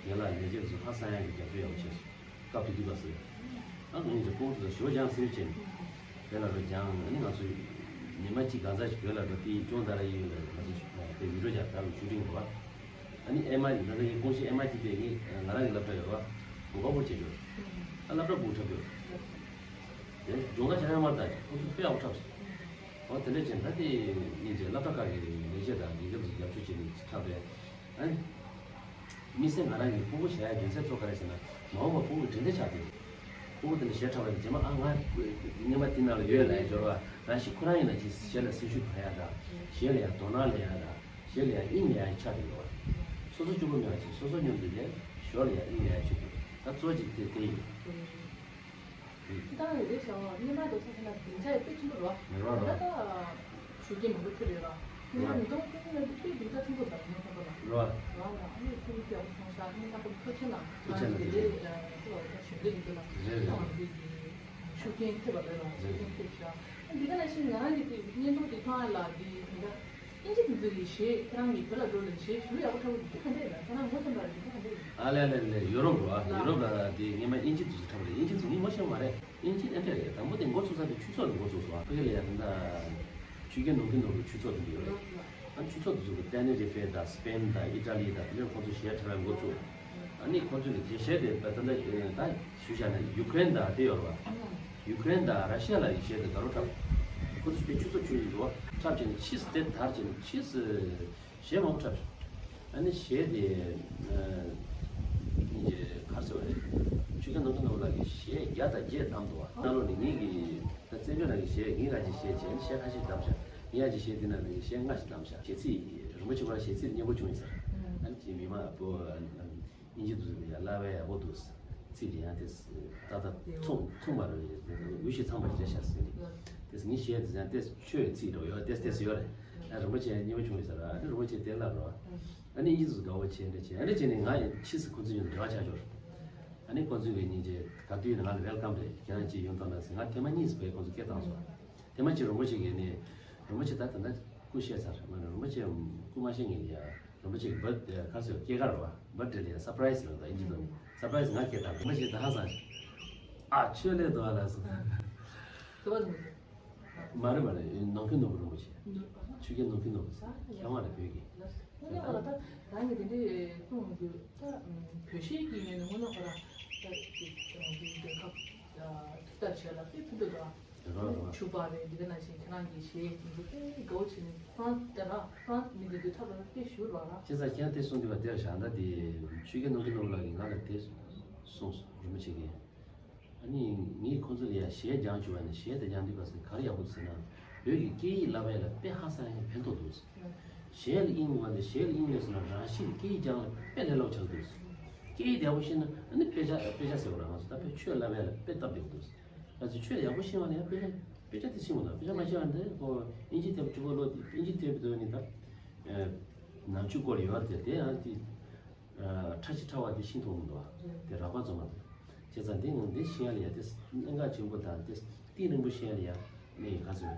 ཡན་ལག་ལས་བྱེད་ཚོ་ཧ་སང་ཡ་གི་རྒྱབ་སྐྱོར་ཡག་པོ་བྱས་སོང་། སྐབས་དེ་དུས་བ་སི་ཡ། ཨ་ངས་ཀྱི་སྤུ་གུ་ཚོ་ཞོ་སྦྱང་སེམས་ཅན། བོད་ལ་འགྲོ་སྦྱང་ཨ་ནི་ང་ཚོ་ཉི་མ་གཅིག་གང་ཟག་ཞིག་བོད་ལ་འགྲོ་དེ་ཅོང་ཏ་ར་ཡིན་ལ་ང་ཚོ་དེ་ཡུ་རོ་རྒྱ་ད་ལ་ཞུ་ཏིང་རེད་བ། ཨ་ནི་ཨེ་མ་ཡིན་ད་ལྟ་ངའི་ཀོང་ཤི་ཨེ་མ་གཅིག་པས་ངས་ང་རང་གི་སློབ་གྲྭ་ཡོད་ར། གོ་བ་པོ་བྱེད་རྒྱུ། ཨ་སློབ་གྲྭ་སྤུ་གུ་འཁྲབ་རྒྱུ། དེ་སྦྱོང་བརྡར་བྱ་ཡ་མ་ད་ཁོ་ཚོ་དཔེ་ཡག་པོ་འཁྲབ་སོང་། འོ་དེ་འདྲ་བྱས་ད་དེ་ཉིན་རྗེས་སློབ་གྲྭ་ཁག་གི་ལས་བྱེད་དང་ལས་བྱེད་ཚོ་རྒྱབ་སྐྱོར་བྱས་ནས་འཁྲབ་པས། ཨ་ནི། དམིགས་བསལ་ང་རང་གི་སྤུ་གུ་བྱ་ཡ་རྒྱུ་མཚན་གཙོ་ག་རེ་ཟེར་ན་མ་འོངས་པ་སྤུ་གུ་དྲན་བདེ་ཆགས་དེ། སྤུ་གུ་དེ་འདྲ་གཞས་འཁྲབ་པ་དེ་རྗེས་མ་ཨ་ང་སྔོན་མ་དེ་ནང་ལ་ཡོད་ལ་ཡ་འབྱོར་བ་རང་ཤི་ཁོ་རང་ཡིན་ན་ཅི་གཞས་ལ་སེམས་ཤུགས་ད་ཡ་དང་གཞས་ལ་ཡ་དོ་སྣང་ལེན་ཡ་དང་གཞས་ལ་ཡ་དབྱིངས་ལེན་ཡ་ཆགས་དེ་ཡོད་བ། སོ་སོ་སྐྱོ་པོ་མེད་པ་ཅིག་སོ་སོ་མཉམ་དུ་ལས་ཞོར་ལ་ཡ་དབྱིངས་ལེན་ཡ་ཆགས་དེ་ད་གཙོ་བོ་ཅིག་དེ་དེ་ཡིན། ཅི་ལྟར་རེད་རེད་ཤག་སྔོན་མ་དེ་ཚོ་ཚོ་ན་སྡིངས་ཆ་ཡི་དཔེ་ཆེན་པོ་རེད་བ། རེད་བ། ད་ལྟ་ད་ཞུ་རྒྱུ་མང་པོ་ཐེབས་ཡོད་ར། སྔོན་མ་ཉིས་སྟོང་བཅུ་གཉིས་ལ་དེ་དཔེ་སྡིངས་ཆ་ཆེན་པོ་འདུག་ངས་མཐོང་པ་ལ། རེད་བ། རང་ལ་ཨ་ནི་ཐུགས་རྗེ་ཆེ་ཡག་པོ་སོང་ཤག་ངས་ད་ཁོ་མཐོ་ཆེན་ལ་མཐོ་ཆེན་ལ་ང་དེ་ལས་ཐུབ་པ་ད་ཞུ་འདོད་ཡིན་འདུག་ལ། རེད་རེད། ད་ང་འདི་ཡིན་ཤུགས་རྐྱེན་ཐེབས་པ་རེད་ལ་ཤུགས་རྐྱེན་ཐེབས་ཤག་ཨ་འདི་ག་ནང་བཞིན་ང་རང་གི་དེ་བརྙན་ཐུང་དེ་མཐོང་ཡ་ལ་འདི་དེ་འདྲ། ཨིན་ཇི་དེ་ཚོ་གི་གཞས་ཁྱེད་རང་གིས་བོད་ལ་འགྲོ་ལ་གཞས་ཞུ་ཡག་པོ་འཁྲབ་པ་འདི་ག་འདྲ་ཡིན་ན་ཁྱེད་རང་ངོ་ཚ་འདྲ་འདི་ག་འདྲ་ཡིན། ཨ་ལེ་ལེ་ལེ་ཡུ་རོབ་རོ་ཨ་ཡུ་རོབ་ལ་དེ་སྔོན་མ་ཨིན་ཇི་དེ་ཚོ་འཁྲབ་པ་རེད། ཨིན་ཇི་ཚོ་ངས་ངོ་ཤེས་མ་རེད། ཨིན་ཇི་ཨེ་འདྲ་རེད། དང་པོ་དེ་འགོ་ཚུགས་ས་དེ་ཆུ་ཚོད་ལ་འགོ་ཚུགས་སོང་ཨ་ཕ་གི་ལ་ཡ་ད་ཆུ་རྐྱེན་ནོར་གི་ནོར་གི་ཆུ་ཚོད་དེ་འདི་ཡོད་རེད། ཨ་ཆུ་ཚོད་དེ་ཚོ་གི་ཏན་ནེ་རི་ཕེ་དང་སི་པེན་དང་ཨི་ཊ་ལི་དང་དེ་ནས་ཁོང་ཚོ་གཞས་འཁྲབ་པའི་འགོ་ཚུགས། ཨ་ནི་ཁོ་ཚོས་ཀྱི་དེ་གཞས་དེ་ད་ལྟ་ད་ཞུ་བྱ་ན་ཡུ་ཀེ་རེན་དང་དེ་ཡོད་རེད་བ། ཡུ་ཀེ་རེན་དང་ར་ཤི་ཡ་ལ་ཡི་གཞས་དེ་ད་རུང་འཁྲབ། ཁོ་ཚོས་དེ་ཆུ་ཚོད་ཆུ་ཡི་རེད་བ། འཁྲབ་བྱས་ནས་ཕྱིས་སུ་དེ་དར་བྱས་ནས་ཕྱིས་སུ་གཞས་མང་པོ་འཁྲབ། ཨ་ནི་གཞས་དེ་ཨ་ནི་ག་རེ་ཟེར་བ་རེད། ཆོས་རྒྱལ་ནོར་བུ་ནོར་བུ་ལགས་ཀྱིས་གཞས་བརྒྱ་དང་བརྒྱད་བདམས་འདུག་བ། ནང་ལོགས་ནས་ངེད་ཀྱིས་ད་བཙན་བྱོལ་ནང་གི་གཞས་ངེད་ཀྱིས་གཞས་བྱས་ནས་གཞས་ཁ་ཤས་བདམས་ཤག་ངེད་ཀྱིས་གཞས་འདི་ནང་ནས་གཞས་ལྔ་ཞིག་བདམས་ཤག་གཞས་ཚིག་རིན་པོ་ཆེ་ཁོ་རང་གཞས་ཚིག་སྙན་པོ་བྱུང་ཡིན་ཟེར། ཨ་ནི་ཅིག་མི་མང་པོ་ཨིན་ཇི་འདུག་ཟེར་ཡ་བསླབ་པ་ཡག་པོ་འདུག་ཚིག་དེ་ཡང་དེ་ཏག་ཏག་མཚུངས་མཚུངས་པ་རེད། འོས་ཤོག་ཚང་པ་རེད་ཤག་ཟེར་ནས་དེ་ངའི་གཞས་དེ་ཡང་དེ་ཆོས་ཚིག་འགྲོ་ཡོད་དེ་དེ་ཡོད་རེད། ཨ་རིན་པོ་ཆེ་སྙན་པོ་བྱུང་ཡིན་ཟེར། ཨ་ནི་རིན་པོ་ཆེ་དེ་བསླབ་རོགས། ཨ་ནི་ཨིན་ཇི་འདུག་དགའ་བོ་བྱས་འདྲ་བྱས། ཨ་ནི་བྱས་ནས་ང་ཡང་ཕྱིས་སུ་ཁོང་ཚོ་ཡོང་འབྲེལ་བ་ཆགས་ཆོག་ཨ་ནི་ཁོང་ཚོས་ཀྱི་སྙིང་རྗེ་ག་དུས་ཡིན་ན་ང་ལ་ཝེལ་ཀམ་རེད། ཁྱེད་རང་ཅིག་ཡོང་དང་ན་ཟེར། ང་ཐེངས་མ་གཉིས་སུ་བས་ཁོང་ཚོ་སྐད་བཏང་སོང་། ཐེངས་མ་གཅིག་རིན་པོ་ཆེ་གིས་ནི། རིན་པོ་ཆེ་ད་ད་ལྟ་སྐུ་གཤེགས་ཚར། ང་རིན་པོ་ཆེ་སྐུ་མ་གཤེགས་ངེད་ཡ་རིན་པོ་ཆེ་གི་བར་ཁ་སོས་སྐྱེས་སྐར་བ་བར་ཌེ་ལ་ཡ་སར་པ་རའི་ཛི་ཡོང་ད་ཨིན་ཇི་ལོ་སར་པ་རའི་ཛི་ང་སྐད་བཏང་རིན་པོ་ཆེ་ད་ཧ་སང་ཨ་ཆོས་ལས་དོ་ཨ་ལ་སོང་། དུ་བ་ནུ། མ་རེད་མ་རེད། ནང་ཁུལ་ནོར་བུ་རིན་པོ་ཆེ། ཆོས་རྒྱལ་ནང་ཁུལ་ནོར་བུ་ཟེར་མཁས་དབང་རེད་བོད་ཀྱི། དངོས་གནས་ཁོ་ལ་ད་རང་གི་དེ་འདྲའི་ཁུངས་འདུག་ད་བོད་གཞས་ཀྱི་ངོས་ནས་དངོས་གནས་ཁོ་རང་ད་དེ་དེ་རྒྱལ་ཁབ་ཐུགས་ཐག་བྱས་ལ་དཔེ་ཕན་ཐོགས་འདུག་ཨ། རེད་བ་རེད་བ། ཕྱུ་པ་རེད། འདི་ག་ནང་བཞིན་ཁྱེད་རང་གི་གཞས་དེ་ཚོ་དཔེ་དགའ་བོ་བྱས་ནས་ཁོ་རང་དེ་རང་ཧྥ་རན་སི་མི་འདི་འདི་ཐབས་ལ་དཔེ་ཞུ་རོགས་ར། བྱས་ཙང་ཁྱེད་རང་དེ་གསུང་དུས་པ་དེར་བཞག་ན་དེ་ཆོས་རྒྱལ་ནང་གི་ནང་ལ་གི་ང་ལ་དེ་གསུངས་སོང་རིན་པོ་ཆེ་གིས། ཨ་ནི་ངས་ཁོང་ཚོ་ལ་ཡ་གཞས་སྦྱང་བཅུག་པ་ནི་གཞས་དེ་སྦྱང་དུས་པ་སེ་ག་རེ་ཡག་པོ་འདུག་ཟེར་ན། བོད་ཀྱི་སྐད་ཡིག་བསླབ་པ་ལ་དཔེ་ཧ་སང་ཡང་ཕན་ཐོགས་འདུག་ཟེར། གཞས་ལ་དབྱིངས་མ་དེ་གཞས་ལ་དབྱིངས་མེད་སོང་ན་རང་གཤིས་ཀྱི་སྐད་ཡིག་སྦྱང་ལ་དཔེ་ལས་སླ་པོ་ཆགས་འདུག་ཟེར། སྐད་ཡིག་བདེ་པོ་ཤེས་ན་ཨ་ནི་དཔེ་ཆ་དཔེ་ཆ་ཟེར་བ་ལ་ང་ཚོ་ད་དཔེ་ཆོས་བསླབ་པ་ལ་དཔེ་སྟབས་བདེ་པོ་འདུག་ཟེར། ང་ཚོ་ཆོས་ཡག་པོ་ཤེས་པ་ལ་ཡང་དཔེ་ཆ་དཔེ་ཆ་དེ་ཤེས་མི་འདུག་དཔེ་ཆ་མ་ཤེས་པ་འདི་ཁོ་ཨིན་ཇི་དེབ་བཅུ་པོ་ཀློག་དེ་ཨིན་ཇི་དེབ་དེ་ནི་ད་ནང་ཆོས་སྐོར་ཡོད་རེད། དེ་ཡང་དེ། ཕྲ་ཞིང་ཕྲ་བ་དེ་ཤེས་ཐུབ་མི་འདུག་བ། དེ་རགས་པ་རྫོགས་མ་འདུག་བྱས་ཙང་དེ་ངོ་འདི་ཤེས་ཡ་ལ་ཡ་དེ་གནད་འགག་ཆེན་པོ་དང་དེ་གཏིང་རིང་པོ་ཤེས་ཡ་ལ་ཡ་ནི་ག་ཚོད་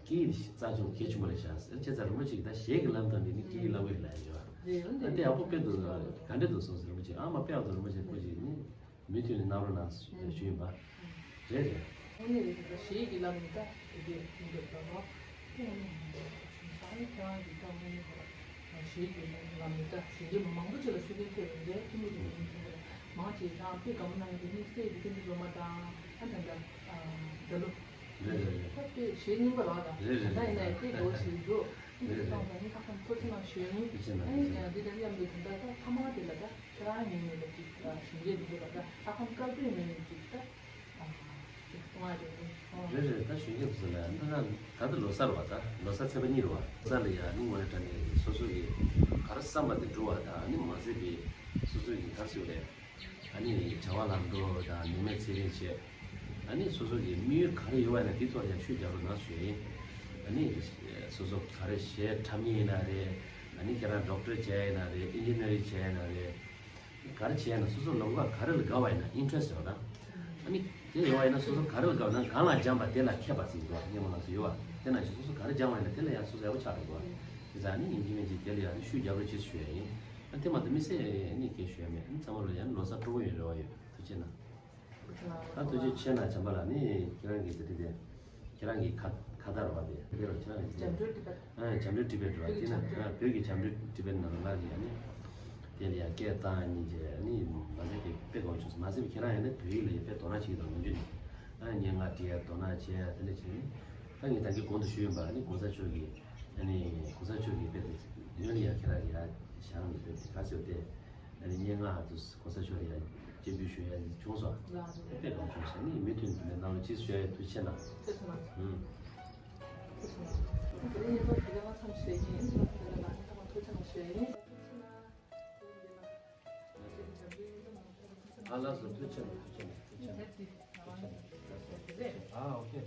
སྐད་ཡིག་རྩ་ཆུང་གལ་ཆེན་པོ་རེད་ཤག་བྱས་ཙང་རིན་པོ་ཆེ་གིས་ད་གཞས་ཀྱི་ལམ་དང་འདི་ནི་སྐད་ཡིག་ལམ་ཡོད་ལ་ཡ་ཡོད་བ། དེ་ཡག་པོ་དཔེ་འདུག་ག་འདྲ་འདུག་གསུངས་སོང་རིན་པོ་ཆེ། ཨ་མ་དཔེ་ཡག་འདུག་རིན་པོ་ཆེ་ཁོ་ཅིག་ནི། མུ་མཐུད་ནས་གནང་རོགས་གནང་ཞུ་ཡིན་པ། རེད་རེད། དངོས་གནས་རེད། ད་གཞས་ཀྱི་ལམ་ནས་ད་དེ་གས་མི་འདོད་པ་རོ། དངོས་གནས་མི་འདོད་པ་ཞུ་ས་ནི་ཁྱེད་རང་གིས་ད་དངོས་གནས་ཁོ་གཞས་ཀྱི་ལམ་ནས་ད་གཞོན་སྐྱེས་མང་པོ་ཅིག་ལ་ཤུགས་རྐྱེན་ཐེབས་པ་རེད། ཐུན་མོང་གི་ངོས་ནས་མཐོང་གི་རེད། མང་ཆེ་ད་དཔེ་དགའ་མོ་གནང་ཡོད་དེ་དམིགས་བསལ་གྱི་ཀུན་གྱི་སློབ་མ་དང་ཨ་ད་ད་ད་ལོ། རེད་རེད་རེད། ད་དཔེ་གཞས་རྙིང་པ་རང་ད་རེད་རེད་ད་ཡིན་ན་ཡང་དཔེ་དགའ་བོ་ཞིག་འདུག་ཨ་ནི་དེ་སོང་ཙང་ཨ་ནི་ཁ་སང་ཐུགས་རྗེ་གནང་ཞུ་ཡ་ཡིན། ཐུགས་རྗེ་གནང་། ཨ་ནི་ཐུགས་རྗེ་གནང་། འདི་དང་མཉམ་དུ་ད་ལྟ་ད་ཕ་མ་དེ་ལ་ད་ཁྱེད་རང་ངོས་ནས་ལ་ཅིག་གཞོན་སྐྱེས་འདི་ཚོ་ལ་ད་ལྷ་ཁང་དཀར་པོའི་ངོས་ནས་ཅིག་ད་ཅིག་གསུང་བ་རེད་འདུག་གསུང་བ། རེད་རེད། ད་གཞོན་སྐྱེས་འདི་ཚོ་ལ་ད་ད་ད་ལོ་གསར་བ་ད་ལོ་གསར་ཚེས་པ་གཉིས་རེད་བ། ལོ་གསར་ལ་ཡ་ནི་ངོ་ནས་དྲང་གནས་སོ་སོ་གི་ག་རེ་བསམ་པ་དེ་འགྲུབ་པ་དང་ཨ་ནི་མ་ཟད་པའི་སོ་སོ་གི་ག་རེ་ཟེར་དགོས་རེད། ཨ་ནི་བྱ་བ་ལམ་འགྲོ་དང་ནད་མེད་ཚེ་རིང་བྱས། ཨ་ནི་སོ་སོ་གི་དམིགས་ཡུལ་ག་རེ་ཡོད་པ་ཡིན་ན་དེ་ཐོག་ལ་ཡང་ཤུགས་རྒྱག་རོགས་གནང་ཞུ་ཡ་ཡིན། ཨ་ནི་སོ་སོ་ག་རེ་གཞས་འཁྲབ་མཁན་ཡིན་ན་རེད། ཨ་ནི་ཁྱེད་རང་ཌོག་ཊར་བྱས་ཡིན་ན་རེད། ཨིན་ཇི་ནི་ཡར་བྱས་ཡིན་ན་རེད། ག་རེ་བྱས་ཡིན་ན་སོ་སོ་ལམ་ཁ་ག་རེ་ལ་དགའ་བ་ཡིན་ན་ཨིན་ཊ་རེ་སི་ཊི་ཡོད་ན། ཨ་ནི་དེ་ཡོད་པ་ཡིན་ན་སོ་སོ་ག་རེ་ལ་དགའ་བ་ན་གང་ལ་སྦྱངས་པ་དེ་ལ་མཁས་པ་ཟེར་གྱི་འདུག་སྔོན་མ་ལ་སོ་ཡོད་པ་དེ་ནང་བཞིན་སོ་སོ་ག་རེ་སྦྱངས་པ་ཡིན་ན་དེ་ལ་ཡང་སོ་སོ་ཡག་པོ་ཆགས་འགྲོ་གི་འདུག་དེ་ཙང་ཨ་ནི་ཡིན་གཅིག་མིན་གཅིག་དེ་ལ་ཡང་ཤུགས་རྒྱག་རོགས་གྱིས་ཞུ་ཡ་ཡིན། ཨ་དེ་མ་གཏོགས་དམིགས་བསལ་ནི་སྐད་ཞུ་ཡ་མེད། ཨ་ཚང་མ་ལ་ཡང་ལོ་གསར་སྤྲོ་པོ་ཡོད་རེ་བ་ཡོད། ཐུགས་རྗེ་གནང་། ཨ་ཐུགས་རྗེ་ཆེ་གནང་། བྱམས་པ་ལགས་ནི་ཁྱེད་རང་གི་དེ་དེ་དེ་ཁྱེད་རང་གི་ཁ་ཁ་བརྡ་རེད་བ། དེ་དེ་རུ་ཁྱེད་རང་གི་འཇམ་འཕྲུལ་ཊི་བེཊ། ཨ་འཇམ་འཕྲུལ་ཊི་བེཊ་རེད་བ། དེ་ན་ཨ་བོད་ཀྱི་འཇམ་འཕྲུལ་ཊི་བེཊ་ནང་ལ་ལགས་ཀྱི་ཨ་ནི་དེ་ལ་ཡང་སྐད་བཏང་ཉིན་བྱས་ཨ་ནི་མ་ཟད་ཀྱི་དཔེ་དགའ་བོ་བྱུང་སོང་། མ་ཟད་པའི་ཁྱེད་རང་ཡང་ནི་བོད་ཡིག་ལ་ཡང་དཔེ་དོ་སྣང་བྱེད་ཀྱི་འདུག་ནམ་རྒྱུན་ནས་ཨ་ནི་སྙན་ངག་བྲིས་ཡ་དོ་སྣང་བྱས་ཡ་དེ་འདྲ་བྱས་ནས་ད་ངས་ད་གིན་གོང་དུ་ཞུས་ཡིན་པ། ཨ་ནི་གོང་ས་མཆོག་གི་ཨ་ནི་གོང་ས་མཆོག་གི་དཔེ་དེ་མདུན་ལ་ཡ་ཁྱེད་རང་གི་ཨ་བཞེངས་ནས་དཔེ་དེ་ག་ཚོད་བལྟས། ཨ་ནི་སྙན་ངག་དུ་གོང་ས་མཆོག་ལ་ཡང་སྤྱན་འབུལ་ཞུ་ཡ་བྱུང་སོང་། ལགས་རེད། དཔེ་དགའ་བྱུང་སོང་། ཨ་ནི་མུ་མཐུད་དེ་ནང་ལ་ཅིག་ཞུ་ཡ་ཐུགས་རྗེ་ཆེ་གནང་། ཐུགས་རྗེ་གནང་། ཨུམ། ཐུགས་རྗེ་གནང་། དེ་རིང་ཉིན་མོ་དེ་ག་མཚམས་བཞག་གི་ཡིན། དེ་ལ་ལ་ནི་ཐོག་མ་ཐུགས་རྗེ་གནང་ཞུ་ཡ་ཡིན། ཨ་ལགས་སོ། ཐུགས་རྗེ་གནང་། ཐུགས་རྗེ་གནང་། ཨ་ཨོ་ཁེ།